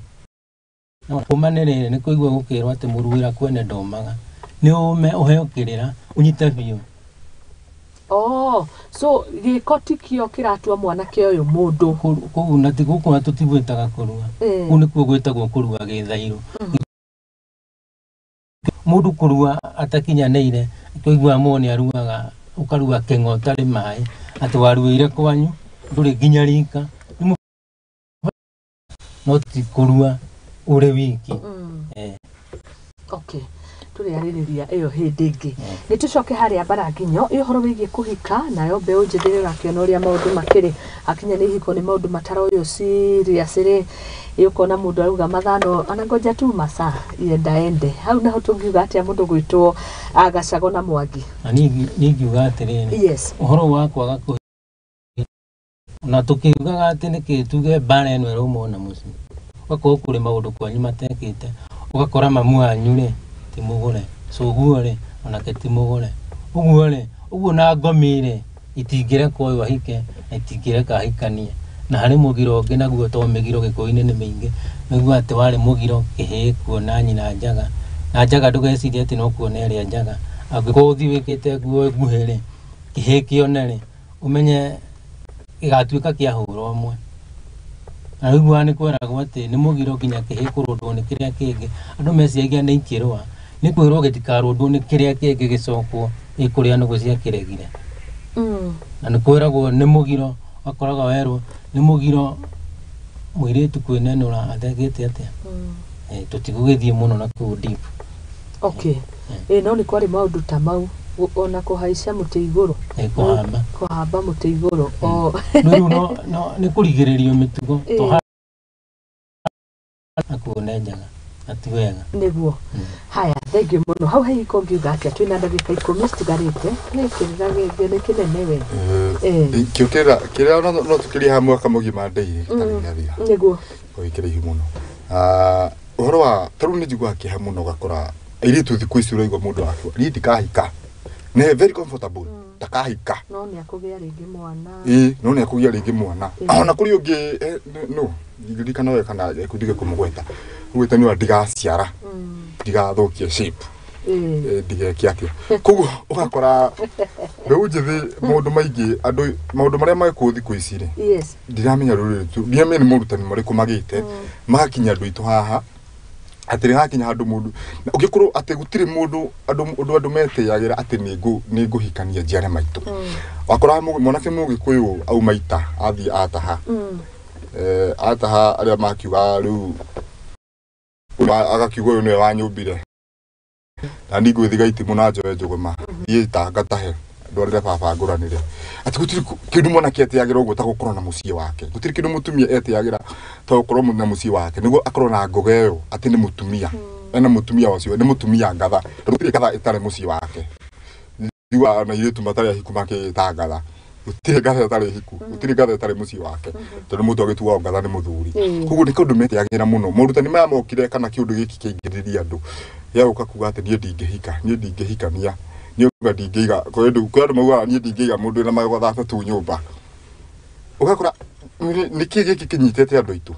Na kũma nĩ rĩrĩ, nĩ kũigua gũkĩrwo atĩ mũruĩra kwene ndomaga, nĩ ũme ũheo kĩrĩra ũnyite biũ. Oh, so gĩko ti kĩo kĩratua mwanake ũyũ mũndũ. Kũu na ti gũkũ na tũtigwĩtaga kũrua. Kũu nĩkuo gwĩtagwo kũrua gĩthairũ. Mũndũ kũrua atakinyanĩire, tũiguaga mũndũ nĩ aruaga, ũkarua kĩng'o ũtarĩ maĩ, atĩ waruĩire kwanyu ndũrĩ nginya rika. No ti kũrua ũrĩ wiki. Okay, tũrĩarĩrĩria ĩyo hĩndĩ ĩngĩ. Nĩ tũcoke harĩa Mbaranginyo, ĩ ũhoro wĩgiĩ kũhika, nayo mbeũ njĩthĩ nĩ ũrakĩona ũrĩa maũndũ makĩrĩ akinya nĩ ihiko, nĩ maũndũ mataroywo serious rĩ, ĩ ũkona mũndũ arauga mathano anangoja tu masaa iendaende. Hau naho tũngiuga atĩa mũndũ gwĩtwo Gacago na Mwangi? Na niĩ ingiuga atĩrĩrĩ, ũhoro wa kwaga kũhika, na tũkiugaga atĩ nĩkĩ tuge mbara ĩno ĩrauma ona mũciĩ, ũgakorwo kũrĩ maũndũ kwanyu matekĩte, ũgakora mamu wanyu rĩ ti mũgũre, cũguo rĩ onake ti mũgũre, ũguo rĩ ũguo na ngomi rĩ itingĩreka ũyũ ahike na itingĩreka ahikanie. Na harĩ mũgiro ũngĩ naguo, to mĩgiro gĩkũyũ-inĩ nĩ mĩingĩ, nĩguo atĩ warĩ mũgiro kĩhĩĩ kuona nyina njaga, na njaga ndũgecirie atĩ no kuona ĩrĩa njaga, angĩkorwo ũthiĩ wĩkĩte nguo nguhĩ rĩ, kĩhĩĩ kĩone rĩ, ũmenye gĩgatuĩka kĩa hũra ũmwe. Na rĩu nĩ kweragwo atĩ nĩ mũgiro nginya kĩhĩĩ kũrũndwo nĩ kĩrĩa kĩngĩ, andũ meciragia nĩ ikĩrũa, nĩ kwĩrwo gĩtikarũndwo nĩ kĩrĩa kĩngĩ gĩcokwo ĩ kũrĩa nũgũ ciakĩregire. Na nĩ kwĩragwo nĩ mũgiro, ũgakoraga werwo nĩ mũgiro mũirĩtu kwĩnenũra athegete atĩa. Tũtigũgĩthiĩ mũno na kũu deep. Okay, ĩ no nĩ kwarĩ maũndũ ta mau, ona kũhaica mũtĩ igũrũ. Kũhamba. Kũhamba mũtĩ igũrũ o. Rĩu no nĩ kũrigĩrĩrio mĩtugo to na kuona njaga na ti wega. Nĩguo. Haya, thengiũ mũno. Hau hahiko ngiuga atĩa, twĩna ndagĩka 10 citigarĩte, nĩ kĩrĩra gĩngĩ nĩ kĩnene we. Kĩo kĩrĩra kĩrĩa no tũkĩrie ha mwaka mũgima ndĩire gĩtarĩ gĩathira. Gĩ kĩraihu mũno. Ũhoro wa ta rĩu nĩ njiguaga kĩeha mũno, ũgakora airĩtu thikũ ici ũraigua mũndũ akiuga niĩ ndikahika, nĩ very comfortable. Ndakahika. No nĩ akũgĩa rĩngĩ mwana. Ĩĩ, no nĩ akũgĩa rĩngĩ mwana. Ona kũrĩ ũngĩ no ndirikana wega kana ndige kũmũgweta. Ũgwĩte nĩ ndigaciara. Ndigathũkie shape. Ndigeke atĩa. Koguo ũgakora mbeũ njĩthĩ maũndũ maingĩ andũ maũndũ marĩa mekwo thikũ ici rĩ. Yes. Ndiramenya rũrĩrĩ tu. Ndiramenya nĩ morutani marĩkũ magĩte. Magakinya andũ aitũ haha. Atĩ hakinya handũ mũndũ ũngĩkorwo atĩ gũtirĩ mũndũ andũ ũndũ andũ metĩyagĩra atĩ nĩ ngũhikania njiare maitũ. Wakora mwanake mũgĩkũyũ auma ita athiĩ ataha. Ataha arĩa makiuga rĩu agakiuga ũyũ nĩwe wanyũmbire. Na niĩ ngwĩthiga itimũ na njoe njũgũma. Thiĩ ita ngatahe ndwarĩre baba ngũranĩre. Atĩ gũtirĩ kĩndũ mwanake etĩyagĩra ũguo ta gũkorwo na mũciĩ wake. Gũtirĩ kĩndũ mũtumia etĩyagĩra ta gũkorwo na mũciĩ wake. Nĩguo akorwo na ngoga ĩyo atĩ nĩ mũtumia. Ena mũtumia ũcio nĩ mũtumia ngatha. Tondũ gũtirĩ ngatha ĩtarĩ mũciĩ wake. Njiguaga na airĩtu matarĩ ahiku makĩĩta ngatha. Gũtirĩ ngatha ĩtarĩ hiku. Gũtirĩ ngatha ĩtarĩ mũciĩ wake. Tondũ mũndũ agĩtuagwo ngatha nĩ mũthuri. Koguo nĩ kĩũndũ metĩyagĩra mũno. Morutani maya mokire kana kĩũndũ gĩkĩ kĩaingĩrĩria andũ. Gĩa kuga atĩ niĩ ndingĩhika, niĩ ndingĩhikania. Niĩ uga ndingĩiga, kwĩ andũ maugaga niĩ ndingĩiga mũndũ wĩna magego 32 nyũmba. Ũgakora nĩkĩ gĩkĩ kĩnyitĩte andũ aitũ.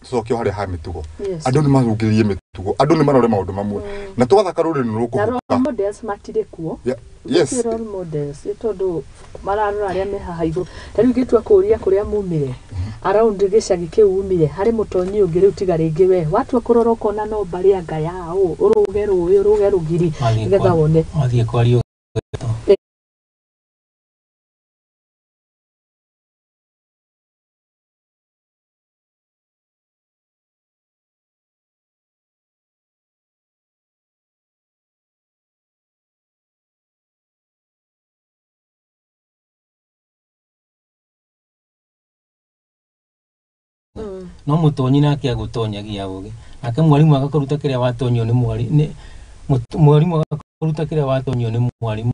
Tũcoke o harĩa ha mĩtugo. Andũ nĩ marũngĩrĩrie mĩtugo, andũ nĩ marore maũndũ mamwe. Na twathaka rũrĩrĩ nĩ rũkũhuka. Na role models matirĩ kuo. Yes. Role models nĩ tondũ mararora arĩa me haha igũrũ. Ta rĩu ingĩtua kũũria kũrĩa mumire, around gĩcagi kĩu umire, harĩ mũtonyi ũngĩ rĩu tiga rĩngĩ we. Watua kũrora ũkona no mbarĩ anga yao, ũrũge rũĩ, ũrũge rũgiri, nĩgetha wone. Wathiĩ kwaria ũgeto. No mũtonyi nake agũtonyagia ũgĩ. Nake mwarimũ agakũruta kĩrĩa watonyio nĩ mwarimũ agakũruta kĩrĩa watonyio nĩ mwarimũ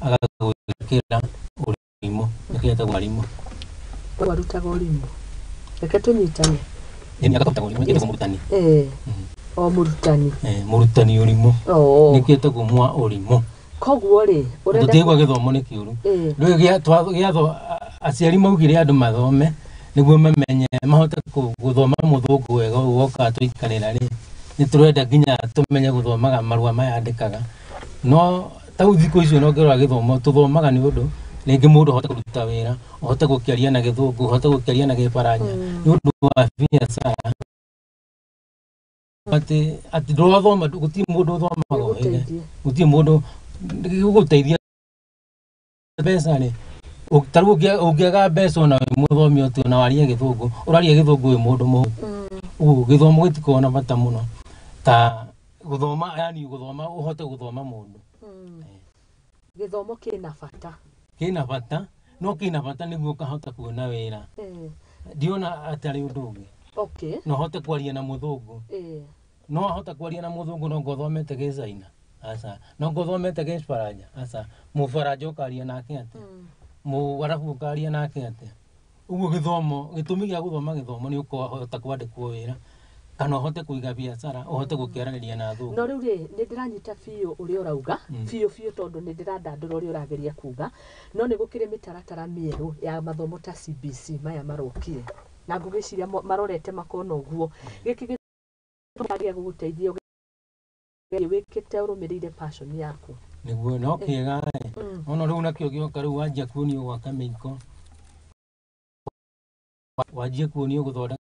agagwĩkĩra ũrimũ. Nĩkĩo etagwo mwarimũ. Warutaga ũrimũ. Reke tũnyitane. Nĩ agakũruta ũrimũ, nĩkĩo etagwo mũrutani. O mũrutani. Mũrutani ũrimũ. Nĩkĩo etagwo mwa ũrimũ. Koguo rĩ, ũrenda tũtigwa gĩthomo nĩ kĩũru. Rĩu aciari maugire andũ mathome nĩguo mamenye mahote gũthoma mũthũngũ wega ũguo woka tũikarĩra rĩ nĩ tũrenda nginya tũmenye gũthomaga marũa maya andĩkaga. No tau thikũ icio no ngĩrora gĩthomo tũthomaga nĩ ũndũ rĩngĩ mũndũ ahote kũruta wĩra, ũhote gũkĩaria na gĩthũngũ, ũhote gũkĩaria na gĩbaranja nĩ ũndũ wa biacara. Atĩ ndũrathoma, gũtirĩ mũndũ ũthomaga ũhĩge, gũtirĩ mũndũ gũgũteithia mbeca rĩ. Ta rĩu ũngĩaga mbeca ona wĩ mũthomi ũtĩ ona warie gĩthũngũ, ũraria gĩthũngũ wĩ mũndũ mũhũthũ. Ũguo gĩthomo gĩtikoragwo na bata mũno ta gũthoma, yani gũthoma ũhote gũthoma mũndũ. Gĩthomo kĩna bata. Kĩna bata, no kĩna bata nĩguo ũkahota kuona wĩra. Ndiona atarĩ ũndũ ũngĩ. Okay. No ũhote kwaria na mũthũngũ. No ahote kwaria na mũthũngũ no ngothomete gĩcaina. Aca. No ngothomete gĩbaranja. Aca. Mũbaranja ũkaria nake atĩa? Mũarabu ũkaria nake atĩa? Ũguo gĩthomo, gĩtũmi gĩa gũthoma gĩthomo nĩ ũkahota kwandĩkwo wĩra kana ũhote kũiga biacara, ũhote gũkĩaranĩria na athũngũ. No rĩu rĩ, nĩ ndĩranyita biũ ũrĩa ũrauga, biũ biũ tondũ nĩ ndĩrandandũra ũrĩa ũrageria kuga, no nĩ gũkĩrĩ mĩtaratara mĩerũ ya mathomo ta CBC maya marokire. Na ngũgĩciria marorete makona ũguo. Gĩkĩ gĩa gũgũteithia wĩkĩte ũrũmĩrĩire passion yaku. Nĩguo no kĩega ĩ. Ona rĩu nakĩo gĩoka rĩu wanjia kuonio gwaka mĩiko, wanjia kuonio gũthondeka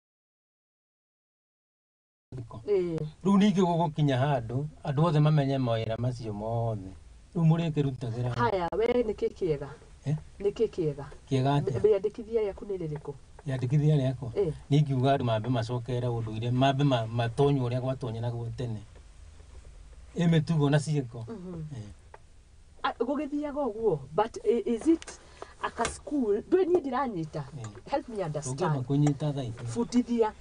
mĩiko. Rĩu ningĩ gũgũkinya handũ andũ othe mamenye mawĩra macio mothe. Rĩu mũrĩkĩrutagĩra. Haya, we nĩkĩ kĩega? Nĩkĩ kĩega? Kĩega atĩa? Rĩandĩkithia rĩaku nĩ rĩrĩkũ? Rĩandĩkithia rĩakwa? Niĩ ingiuga andũ mambe macokerere ũndũire, mambe matonywo ũrĩa gwatonyanagwo tene. Ĩ mĩtugo na ciĩko. Gũgĩthiaga ũguo, but is it aka school? Ndũĩ niĩ ndiranyita. Help me understand. Ũngĩamba kũnyita thaa ici. Bundithia.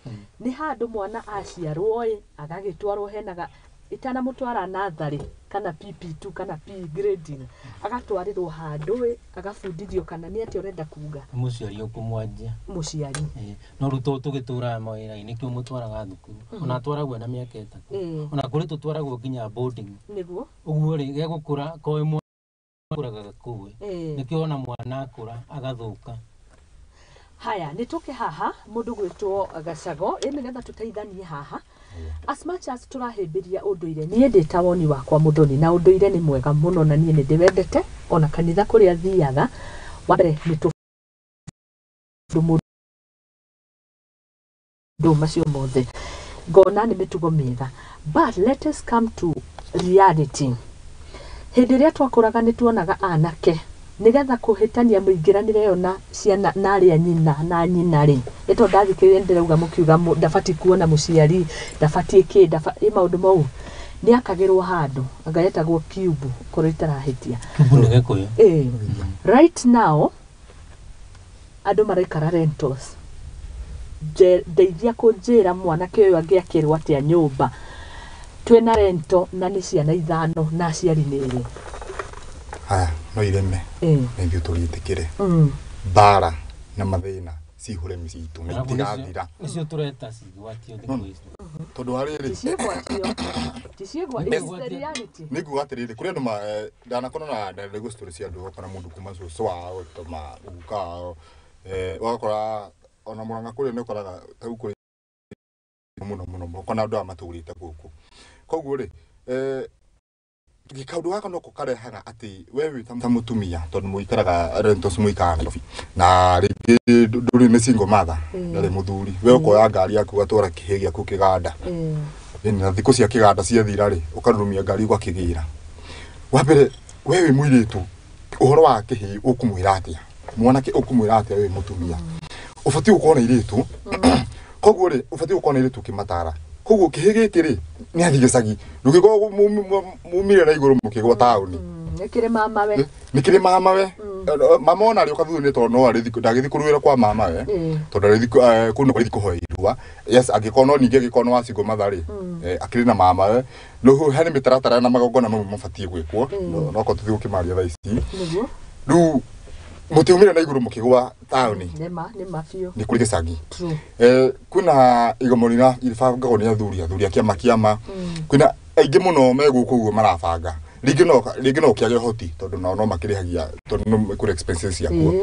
Nĩ handũ mwana aciarwo ĩ, agagĩtwarwo henaga itanamũtwara natharĩ kana PP2 kana P grading, agatwarĩrwo handũ ĩ, agabundithio kana nĩ atĩa ũrenda kuga? Nĩ mũciari ũkũmwanjia. Mũciari. No rĩu tondũ tũgĩtũraga mawĩra-inĩ nĩkĩo mũtwaraga thukuru. Ona atwaragwo na mĩaka 3. Ona kũrĩ tũtwaragwo nginya boarding. Nĩguo. Ũguo rĩ, gegũkũra koĩ mwana akũraga gakũĩ. Nĩkĩo ona mwana akũra agathuka. Haya, nĩ tũke haha mũndũ gwĩtwo Gacago ĩ nĩgetha tũteithanie haha. As much as tũrahĩmbĩria ũndũire, niĩ ndĩ ta woni wakwa Mũthoni, na ũndũire nĩ mwega mũno na niĩ nĩ ndĩwendete, ona kanitha kũrĩa thiaga, wa mbere nĩ tũ mũndũ macio mothe ngona nĩ mĩtugo mĩega, but let us come to reality. Hĩndĩ ĩrĩa twakũraga nĩ tuonaga anake nĩgetha kũhĩtania mũingĩranĩre ĩyo na ciana na arĩa nyina na nyina rĩ, nĩ tondũ ndathikĩrĩria ndĩrauga mũkiuga ndabatiĩ kuona mũciari, ndabatiĩ kĩ, ĩ maũndũ mau, nĩ akagĩrwo handũ anga yetagwo cube korwo itarahĩtia. Cube nĩ Gĩkũyũ. Ĩ right now andũ maraikara rentals. Ndeithia kũnjĩra mwanake ũyũ angĩakĩrwo atĩa nyũmba twĩna rento na nĩ ciana 5 na aciari nĩ erĩ. Haya, no ireme na ithuĩ tũrĩtĩkĩre. Mbara na mathĩna cihũre mĩciĩ itũ na itigathira. Nĩcio tũreta cigwatio thikũ ici. Tondũ wa rĩrĩ, Ti ciĩgwatio. Ti ciĩgwatio. It's the reality. Nĩ nguga atĩrĩrĩ, kũrĩ andũ ndanakorwo na ndarĩ story cia andũ ũgakora mũndũ kuma cũcũ wao, toma guka wao, ũgakora ona Mũrang'a kũrĩa nĩ ũkoraga ta rĩu kũrĩ mũno mũno mũno, ũkona andũ aya matũrĩte gũkũ. Koguo rĩ, kaũndũ gaka noko karehaga atĩ we wĩ ta mũtumia, tondũ mũikaraga rentals, mũikaraga Nairobi, na rĩngĩ ndũrĩ nĩ single mother, ndarĩ mũthuri, we ũkoya ngari yaku ũgatwara kĩhĩ gĩaku kĩganda. Na thikũ cia kĩganda ciathira rĩ, ũkarurumia ngari ũgakĩgĩra. Wa mbere, we wĩ mũirĩtu, ũhoro wa kĩhĩ ũkũmwĩra atĩa? Mwanake ũkũmwĩra atĩa we wĩ mũtumia? Ũbatiĩ gũkorwo na airĩtu. Koguo rĩ, ũbatiĩ gũkorwo na airĩtu ũkĩmatara. Koguo kĩhĩ gĩkĩ rĩ, nĩ athiĩ gĩcagi. Ndũngĩkorwo mumire na igũrũ mũkĩgwa taũni. Nĩ kĩrĩ mamawe. Nĩ kĩrĩ mamawe. Mama ona arĩũka thutha-inĩ tondũ no arĩthiĩ, ndagĩthiĩ kũruĩra kwa mamawe. Tondũ arĩthiĩ kũu nĩ arĩthiĩ kũhoya irua. Yes, angĩkorwo no ningĩ angĩkorwo nĩ wa single mother rĩ, akĩrĩ na mamawe. No harĩ mĩtaratara na magongona mamwe mabatiĩ gwĩkwo. No korwo tũthiĩ gũkĩmaria thaa ici. Nĩguo. Rĩu mũtiumire na igũrũ mũkĩgwa taũni. Nĩma, nĩma biũ. Nĩ kũrĩ gĩcagi. True. Kwĩna igomano ibangagwo nĩ athuri, athuri a kĩama kĩama. Kwĩna aingĩ mũno me gũkũ ũguo marabanga. Rĩngĩ no ũkĩage ũhoti tondũ nao no makĩrĩhagia tondũ no kũrĩ expenses ciakuo.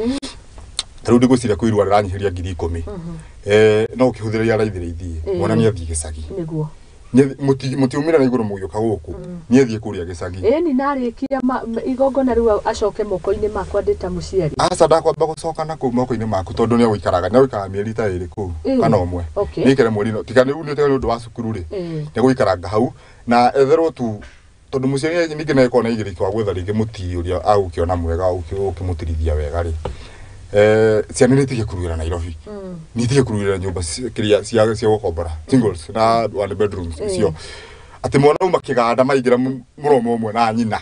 Ta rĩu ndigwĩciria kwĩ irua rĩranyihĩria 10,000. No ũkĩhũthĩre raithi rĩithiĩ. Mwana nĩ athiĩ gĩcagi. Nĩguo. Mũtiumire na igũrũ mũgĩũka gũkũ. Nĩ athiĩ kũrĩa gĩcagi. Ĩni narĩkia igongona rĩu acoke moko-inĩ makwa ndĩ ta mũciari. Aca, ndakwamba gũcoka na kũu moko-inĩ maku tondũ nĩ egũikaraga mĩeri ta 2 kũu kana ũmwe. Nĩ aikare mweri no tiga rĩu nĩ ũndũ wa cukuru rĩ. Nĩ egũikaranga hau na etherwo tu tondũ mũciari ningĩ no ekorwo na igĩrĩki wa gwetha rĩngĩ mũtii ũrĩa agũkĩona mwega ũkĩmũtirithia wega rĩ. Ciana nĩ itige kũruĩra Nairobi. Nĩ itige kũruĩra nyũmba kĩrĩa cia gũkombora singles na one bedrooms icio. Atĩ mwana auma kĩganda maingĩra mũromo ũmwe na nyina.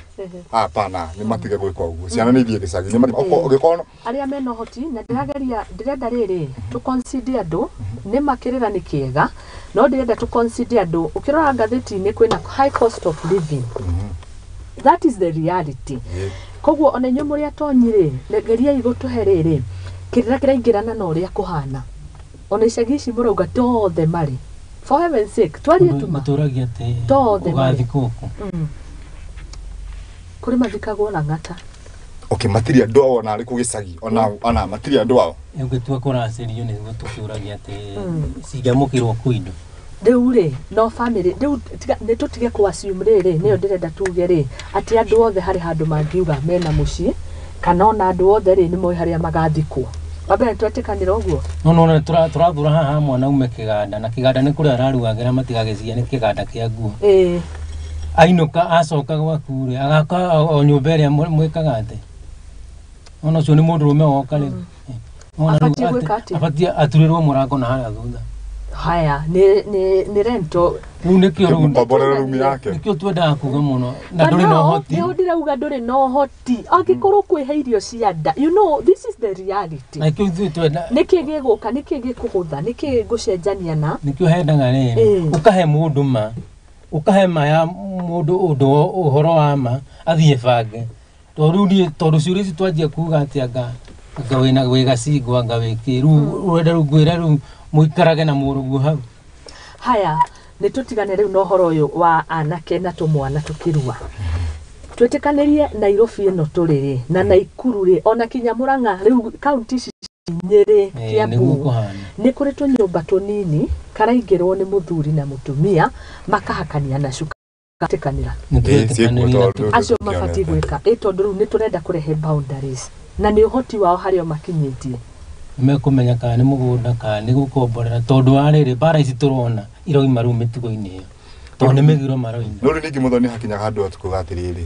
Hapana, nĩ matige gwĩka ũguo. Ciana nĩ ithiĩ gĩcagi. Nĩ ũngĩkorwo arĩa mena ũhoti na ndĩrageria ndĩrenda rĩrĩ tũ consider andũ nĩ makĩrĩra nĩ kĩega, no ndĩrenda tũ consider andũ ũkĩrora ngathĩti-inĩ kwĩna high cost of living. That is the reality. Koguo ona inyuĩ mũrĩ atonyi rĩ, geriai gũtũhe rĩrĩ kĩrĩra kĩraingĩrana na ũrĩa kũhana. Ona icagi ici mũrauga tothe marĩ. For heaven's sake, twarie tu ma. Matũragia atĩ Tothe marĩ. ũgathiĩ kũkũ. Kũrĩ mathikagwo Lang'ata. Okay, matirĩ andũ ao ona arĩkũ gĩcagi, ona matirĩ andũ ao. Ũngĩtua kũracĩrio nĩguo tũkĩũragia atĩ cingĩamũkĩrwo kũ indo. Rĩu rĩ, no family, rĩu nĩ tũtige kũ assume rĩrĩ, nĩyo ndĩrenda tuge rĩ, atĩ andũ othe harĩ handũ mangiuga mena mũciĩ, kana ona andũ othe rĩ, nĩ moĩ harĩa magathikwo. Wa mbere nĩtwetĩkanĩra ũguo? No, no, no, tũrathura haha mwana aume kĩganda, na kĩganda nĩ kũrĩa araruagĩra matigagĩciye nĩ kĩganda kĩa nguo. Ainũka acoka gwaku rĩ, agaka o nyũmba ĩrĩa mwĩkaga atĩ. Ona ũcio nĩ mũndũrũme woka rĩ. Ona rĩu Abatiĩ gwĩka atĩa? abatiĩ aturĩrwo mũrango na harĩa thutha. Haya, nĩ rento. Rĩu nĩkĩo rĩu Mũkomborere rumu yake. Nĩkĩo twendaga kuga mũno, na ndũrĩ na ũhoti. Nĩho ndĩrauga ndũrĩ na ũhoti. Angĩkorwo kwĩhe irio cia nda, you know, this is the reality. Na nĩkĩo ithuĩ twenda. Nĩkĩ gĩgũka, nĩkĩ gĩkũhũtha, nĩkĩ gĩgũcenjania na? Nĩkĩo hendaga rĩrĩ, ũkahe mũndũ ma, ũkahe ma ya mũndũ ũndũ ũhoro wa ma, athiĩ bange. Tondũ rĩu niĩ, tondũ ciũria ici twanjia kuga atĩ anga wĩna wĩ gacingwa, anga wĩ kĩ, rĩu ũrenda rĩu ngwĩre rĩu mũikarage na mũrũguo hau. Haya, nĩ tũtigane rĩu na ũhoro ũyũ wa anake na tũmwana tũkĩrua. Twĩtĩkanĩrie Nairobi ĩno tũrĩ rĩ na Naikuru rĩ ona kinya Murang'a rĩu kaunti ici Nyĩrĩ, nĩguo Kiambu kũhana. Nĩ kũrĩ tũnyũmba tũnini karaingĩrwo nĩ mũthuri na mũtumia makahakania na cuka tĩkanĩra. Nĩ Ĩĩ, ciĩkuo twetĩkanĩria na tondũ Acio mabatiĩ tũtionete. gwĩka ĩ tondũ rĩu nĩ tũrenda kũrehe boundaries na nĩ ũhoti wao harĩa makinyĩtie. Mekũmenya kana nĩ mũgũnda kana nĩ gũkomborera, tondũ wa rĩrĩ mbara ici tũrona iroima rĩu mĩtugo-inĩ ĩyo, tondũ nĩ mĩgiro maroima. No rĩu ningĩ mũthoni hakinyaga handũ tukuga atĩrĩrĩ,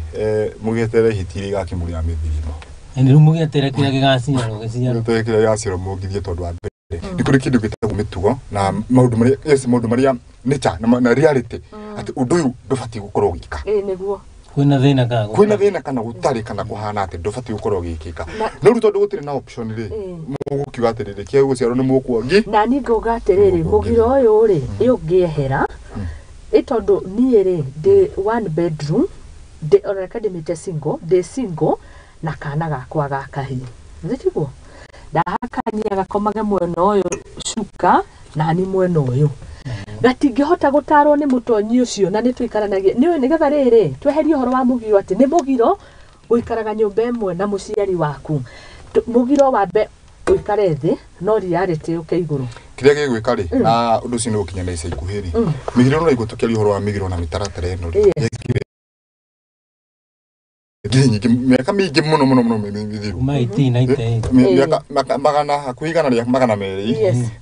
mũgĩeterere hiti iria igakĩmũrĩa mĩthirimo. Na nĩ rĩu mũgĩeterere kĩrĩa gĩgaciarwo gĩciarwo. Gĩeterere kĩrĩa gĩgaciarwo mũngithie, tondũ wa mbere nĩ kũrĩ kĩndũ gĩtagwo mĩtugo na maũndũ marĩa, yes, maũndũ marĩa nature na reality atĩ ũndũ ũyũ ndũbatiĩ gũkorwo ũgĩka. Ĩ nĩguo. Kwĩna thĩna kana Kwĩna gũtarĩ. Thĩna kana gũtarĩ kana kũhana atĩ ndũbatiĩ gũkorwo ũgĩkĩka. No rĩu tondũ gũtirĩ na option rĩ, mũgũkiuga atĩrĩrĩ, kĩa gũciarwo nĩ mũkuongi. Na niĩ ngauga atĩrĩrĩ, mũgiro ũyũ rĩ ĩ ũngĩehera ĩ tondũ niĩ rĩ ndĩ one bedroom, ndĩ ona reke ndĩmĩte single, ndĩ single na kana gakwa ga kahĩĩ, githĩ tiguo ndahakania gakomage mwena ũyũ cuka nani mwena ũyũ gatingĩhota gũtarwo nĩ mũtonyi ũcio na nĩ tũikaranagia nĩ nĩgetha rĩrĩ tweherie ũhoro wa mũgiro atĩ nĩ mũgiro gũikaraga nyũmba ĩmwe na mũciari waku. Mũgiro wambe ũikare thĩ no reality ũke igũrũ. Kĩrĩa gĩgwĩka rĩ na ũndũ ũcio nĩ gũkinya na ica ikuhĩ rĩ, mĩgiro no iguo tũkĩaria ũhoro wa mĩgiro na mĩtaratara ĩno rĩ, yekire ngiri nyingĩ, mĩaka mĩingĩ mũno mũno mũno mĩthiru. Kuma 1898. Mĩaka magana hakuhĩ 102.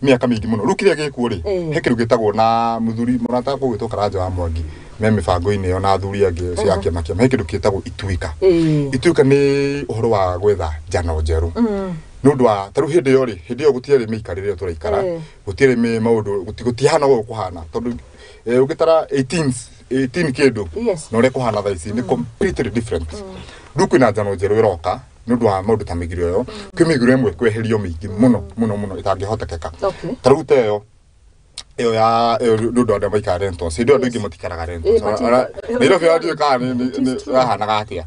Mĩaka mĩingĩ mũno. Rĩu kĩrĩa gĩkuo rĩ, he kĩndũ gĩtagwo na mũthuri mũrata gũgwĩtwo Karanja wa Mwangi me mĩbango-inĩ ĩyo na athuri angĩ cia kĩama kĩama, he kĩndũ gĩtagwo ituĩka. Ituĩka nĩ ũhoro wa gwetha njano njerũ nĩ ũndũ wa tarĩu hĩndĩ ĩyo rĩ, hĩndĩ ĩyo gũtiarĩ mĩikarĩre ĩyo tũraikara. Gũtiarĩ maũndũ gũtihana ũguo kũhana tondũ ũngĩtara 18 18 kĩndũ na ũrĩa kũhana thaa ici nĩ completely different. Rĩu kwĩna njano njerũ ĩroka nĩ ũndũ wa maũndũ ta mĩgiro ĩyo. Kwĩ mĩgiro ĩmwe kweherio mĩingĩ mũno mũno mũno ĩtangĩhotekeka. Ta rĩu ta ĩyo ya ĩyo nĩ ũndũ wa andũ maikara rentals. Hĩndĩ ĩyo andũ aingĩ matikaraga rentals. Nairobi ndiũĩ kana nĩ yahanaga atĩa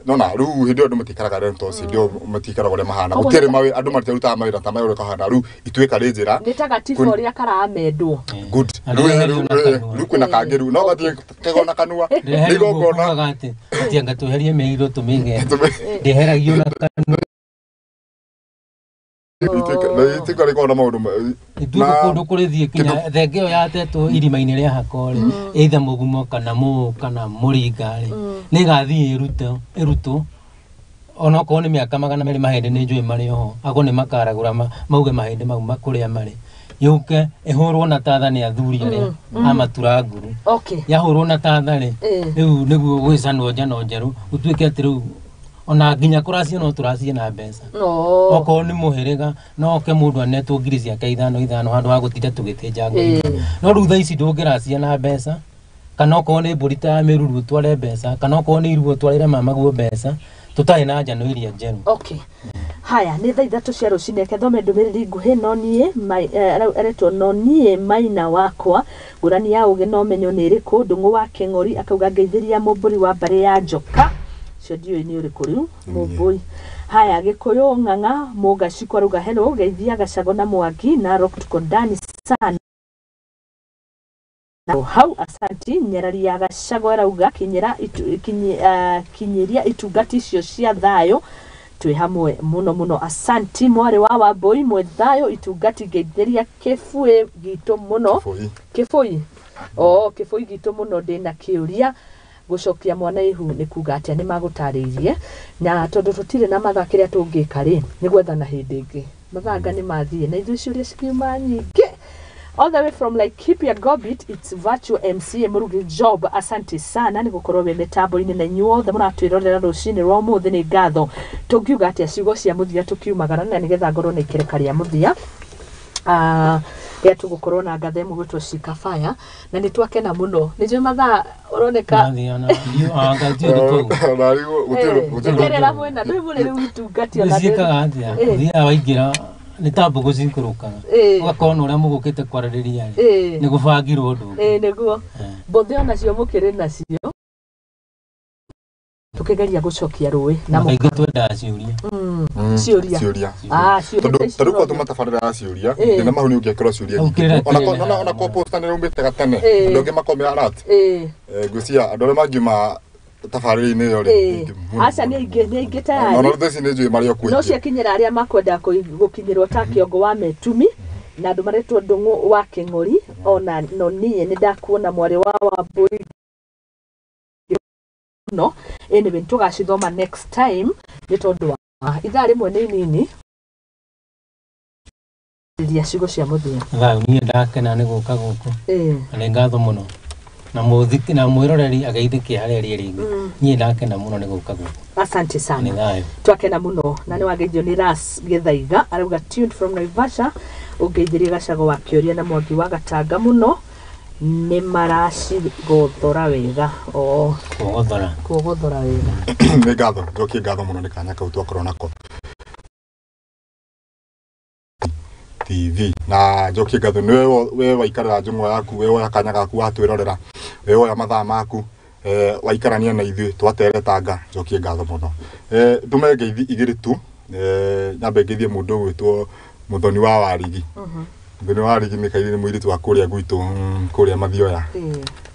nona rĩu hĩndĩ ĩyo andũ matikaraga rentals, hĩndĩ ĩyo matikaraga ũrĩa mahana. Koguo Gũtiarĩ mawĩra, andũ matiarutaga mawĩra ta maya ũrĩa kahana rĩu. Ituĩka rĩ njĩra Nĩ ta gatiba ũrĩa karamendwo. Good. Na Rĩu ndĩreherio na kanua. Rĩu kwĩna kangĩ rĩu no gathiĩ kegona kanua nĩ Ndĩreherio igongona. kugaga atĩ atĩ anga tweherie mĩgiro tũmĩige ndĩheragio na kanua. Na ituĩka rĩkoragwo na maũndũ Ituĩka kũndũ kũrĩthiĩ kinya thenge ĩyo yatetwo irima-inĩ rĩa hako rĩ, either mũgumo kana mũũ kana mũringa rĩ, nĩ ĩgathiĩ ĩrutwo ĩrutwo onokorwo nĩ mĩaka 200 mahĩndĩ nĩ njũĩ marĩ oho ago nĩ makaragũra mauge mahĩndĩ mau kũrĩa marĩ yũke ĩhũrwo na tatha nĩ athuri arĩa a matura nguru. Yahũrwo na tatha rĩ, rĩu nĩguo gwĩcanwo njano njerũ gũtuĩke atĩ rĩu ona nginya kũracia no tũracie na mbeca. Okorwo nĩ mũhĩrĩga no oke mũndũ anetwo ngiri ciake ithano ithano handũ ha gũtinda tũgĩthĩnja ng'ombe. No rĩu thaa ici ndũngĩracia na mbeca, kana okorwo nĩ mbũri ta ya mĩruru ũtware mbeca, kana okorwo nĩ iruo ũtwarĩre mamaguo mbeca tũtarĩ na njano iria njerũ. Okay, haya nĩ thaa 3 cia rũcinĩ, reke thome ndũmĩrĩri nguhĩ. No niĩ aretwo no niĩ maina wakwa ngũrani ya ũgĩ na ũmenyo nĩ ĩrĩkũ? Ndũng'ũ wa Kĩng'ori akauga ngeithĩria mũmbũri wa mbarĩ ya njoka cio ndiũĩ nĩ ũrĩkũ rĩu mũmbũi. Haya, Gĩkũyũ ng'ang'a mũgacikwa arauga hello, geithia Gacago na Mwangi na Rock, tuko ndani sana hau, asanti. Nyarari ya Gacago arauga kinyĩra kinyĩria itungati icio cia thayũ, twĩ hamwe mũno mũno, asanti. Mwarĩ wa Wambũi mwĩ thayũ itungati, ngeithĩria kĩbuĩ gitũ mũno. Kĩbũi. Kĩbũi, o kĩbũi gitũ mũno. Ndĩna kĩũria, gũcokia mwana ihu nĩ kuga atĩa? Nĩ magũtarĩirie na tondũ tũtirĩ na mathaa, kĩrĩa tũngĩka rĩ nĩ gwethana hĩndĩ ĩngĩ. Mathanga nĩ mathiĩ na ithuĩ ciũria cikiuma nyingĩ. All the way from Laikipia Gobit, it's Virtual MCA Murugi Job, asante sana nĩ gũkorwo wĩ mĩtambo-inĩ na inyuothe mũratwĩrorera rũcinĩ rwa ũmũthĩ, nĩ ngatho. Tũngiuga atĩa ciugo cia mũthia tũkiumagara na nĩgetha ngorwo na ikereka rĩa mũthia rĩa tũgũkorwo na ngatha ĩmwe gwĩtwo Shika Fire na nĩ twakena mũno, nĩ njũĩ mathaa ũroneka. Mathiĩ ona anga ndiũĩ tũguo. Na rĩu gũtirĩ Ngerera mwena ndũĩ mũrĩ rĩu itungati ona ndĩ- Nĩciĩkaga atĩa? Ũthiaga waingĩra nĩ ta mbũgũ cikũrũkaga. Ũgakorwo na ũrĩa mũgũkĩte kwarĩrĩria rĩ, nĩ gũbangirwo ũndũ ũngĩ. Ĩĩ nĩguo. Mbũthĩ onacio mũkĩrĩ nacio tũkĩgeria gũcokia rũĩ na Na kaingĩ twendaga ciũria. Ciũria. Ciũria. Ah, ciũria Tondũ ta ici tarĩu kwa tũroria. tũmatabarĩra ya ciũria ndĩna mahu nĩ ũngĩekĩrwo ciũria Hau nyingĩ. kĩrĩra kĩrĩ Ona na- ona ko posta nĩ raumĩte gatene. Andũ angĩ makomea alert. Ĩĩ. Ngwĩciria andũ arĩa mangiuma Tabarĩra-inĩ ĩyo rĩ. Aca nĩ aingĩ, nĩ aingĩ tayari. Ona thaa ici nĩ njũĩ marĩ o kuo no aingĩ. Ciakinyĩra arĩa makwenda gũkinyĩrwo ta kĩongo wa Metumi na andũ maretwo Ndũng'ũ wa Kĩng'ori, ona no niĩ nĩ ndakuona mwarĩ wa Wambũi no anyway tũgacithoma next time nĩ tondũ wa ithaa rĩmwe nĩ inini ria ciugo cia mũthia. Thayũ, niĩ ndakena nĩ gũka gũkũ. Na nĩ ngatho mũno na mũthiki na mwĩroreri ageithĩke harĩa arĩ rĩngĩ. Niĩ ndakena mũno nĩ gũka gũkũ. Asante Nĩ sana. Thayũ. Twakena mũno na nĩ wageithio nĩ Ras Gĩthaiga, arauga tuned from Naivasha, ũngeithĩrie Gacago wa Kĩũria na Mwangi wa Gatanga mũno, nĩ maracigothora wega o Kũgothora. Kũgothora wega. Nĩ ngatho, njokie ngatho mũno nĩ kanya kau twakorwo nako TV, na njokie ngatho nĩ we waikarĩra njũng'wa yaku, we woya kanya gaku watwĩrorera, we woya mathaa maku, waikarania na ithuĩ twateretanga, njokie ngatho mũno. Ndũme ngeithi igĩrĩ tu, nyambe ngeithie mũndũ ũgwĩtwo Mũthoni wa Warigi. Mũthoni wa Warigi nĩ kairĩ, nĩ mũirĩtu wa kũrĩa gwitũ, kũrĩa Mathioya,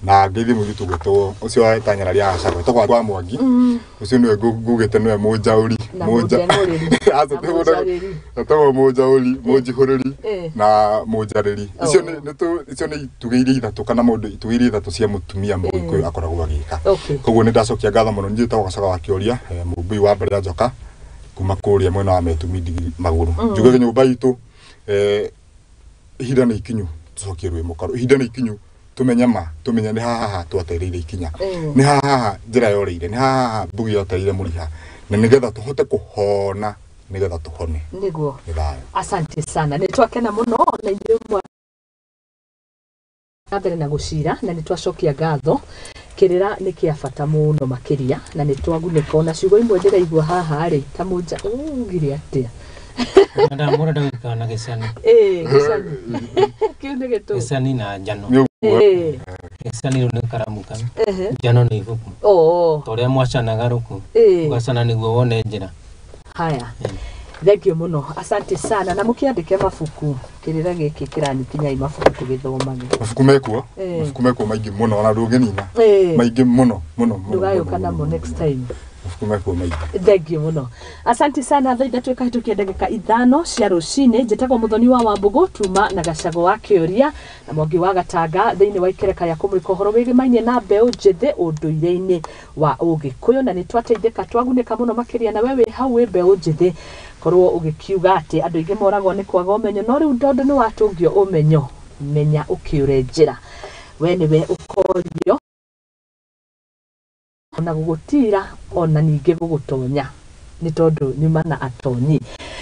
na ngeithie mũirĩtu ũgwĩtwo ũcio wa Tanyara rĩa Gacagũ etagwo wa Mwangi, ũcio nĩwe ngugĩte nĩwe mũnjaũri. Na mũnjeng'ũrĩri. Aca, Na mũnjarĩri. Etagwo mũnjaũri, mũnjihũrĩri na mũnjarĩri. Icio icio nĩ itugĩ iria ithatũ kana mũndũ itugĩ iria ithatũ cia mũtumia mũgĩkũyũ akoragwo agĩka. Koguo nĩ ndacokia ngatho mũno. Niĩ njĩtagwo Gacaga wa Kĩũria, mũmbui wa mbere ya njoka kuma kũrĩa mwena wa Metumi Ndigiri magũrũ. Njuge nyũmba itũ, ihinda nĩ ikinyu tũcokie rwĩ mũkaro, ihinda nĩ ikinyu tũmenye ma tũmenye nĩ haha twatereire ikinya, nĩ haha njĩra yorĩire, nĩ haha mbugi yotereire mũriha, na nĩgetha tũhote kũhona, nĩgetha tũhone. Nĩguo. Nĩ thayũ. Asante sana, nĩ twakena mũno na inyuĩ mwa na mbere na gũcira, na nĩ twacokia ngatho. Kĩrĩra nĩ kĩa bata mũno makĩria na nĩ twagunĩka ona ciugo imwe ndĩraigua haha rĩ ta mũnja ugire atĩa? Ndamũrenda gũikara na gĩcani. Ĩĩ, gĩcani kĩu nĩ gĩtũ. Gĩcani na njano. Nĩ ũguo. Gĩcani rĩu nĩ karamu kau, njano nĩ ibuku. Ta ũrĩa mwacanaga rũkũ, ũgacana nĩguo wone njĩra. Haya, thengio mũno, asante sana, na mũkĩandĩke mabuku, kĩrĩra gĩkĩ kĩranikinyai mabuku tũgĩthomage. Mabuku mekuo. Mabuku mekuo maingĩ mũno, ona ndũngĩnina. Maingĩ mũno mũno mũno. Ndũgagĩũka Mũno, namo mũno. next time. Mabuku mekuo maingĩ. Thengio mũno, asante sana. Thaa 3 ĩkahĩtũkia ndagĩka 5 cia rũcinĩ. Njĩtagwo Mũthoni wa Wambũgũ, tuma na Gacago wa Kĩũria na Mwangi wa Gatanga thĩinĩ wa ikereka rĩa kũmũrĩka ũhoro wĩgĩmainie na mbeũ njĩthĩ ũndũire-inĩ wa ũgĩkũyũ, na nĩ twateithĩka, twagunĩka mũno makĩria. Na we wĩ hau wĩ mbeũ njĩthĩ, korwo ũgĩkiuga atĩ andũ aingĩ moragwo nĩ kwaga ũmenyo, no rĩu tondũ nĩ watũngio ũmenyo, menya ũkĩũre njĩra, we nĩwe ũkorio ona gũgũtira ona ningĩ gũgũtonya nĩ tondũ nyuma na atonyi.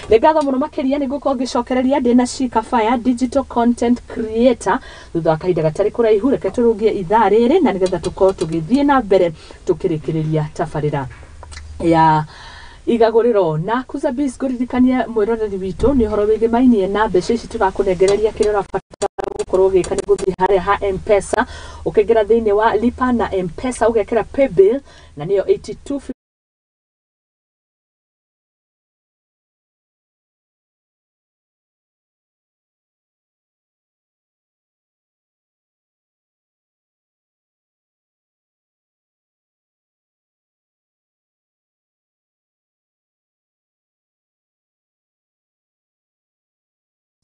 Nĩ ngatho mũno makĩria, nĩ ngũkorwo ngĩcokereria ndĩ na Shika Fire digital content creator thutha wa kahinda gatarĩ kũraihu. Reke tũrũngie ithaa rĩrĩ na nĩgetha tũkorwo tũgĩthiĩ na mbere tũkĩrĩkĩrĩria tabarĩra ya igagũrĩro na Kuzabis. Ngũririkanie mwĩroreri witũ nĩ ũhoro wĩgĩmainie na mbeca ici tũrakũnengereria. Kĩrĩa ũrabatara gũkorwo ũgĩka nĩ gũthiĩ harĩa ha M-Pesa, ũkaingĩra thĩinĩ wa lipa na M-Pesa, ũgekĩra paybill na nĩyo 82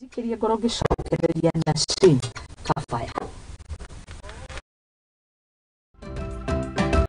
njikĩrie ngoro ngĩcokereria na Shi Kafaya.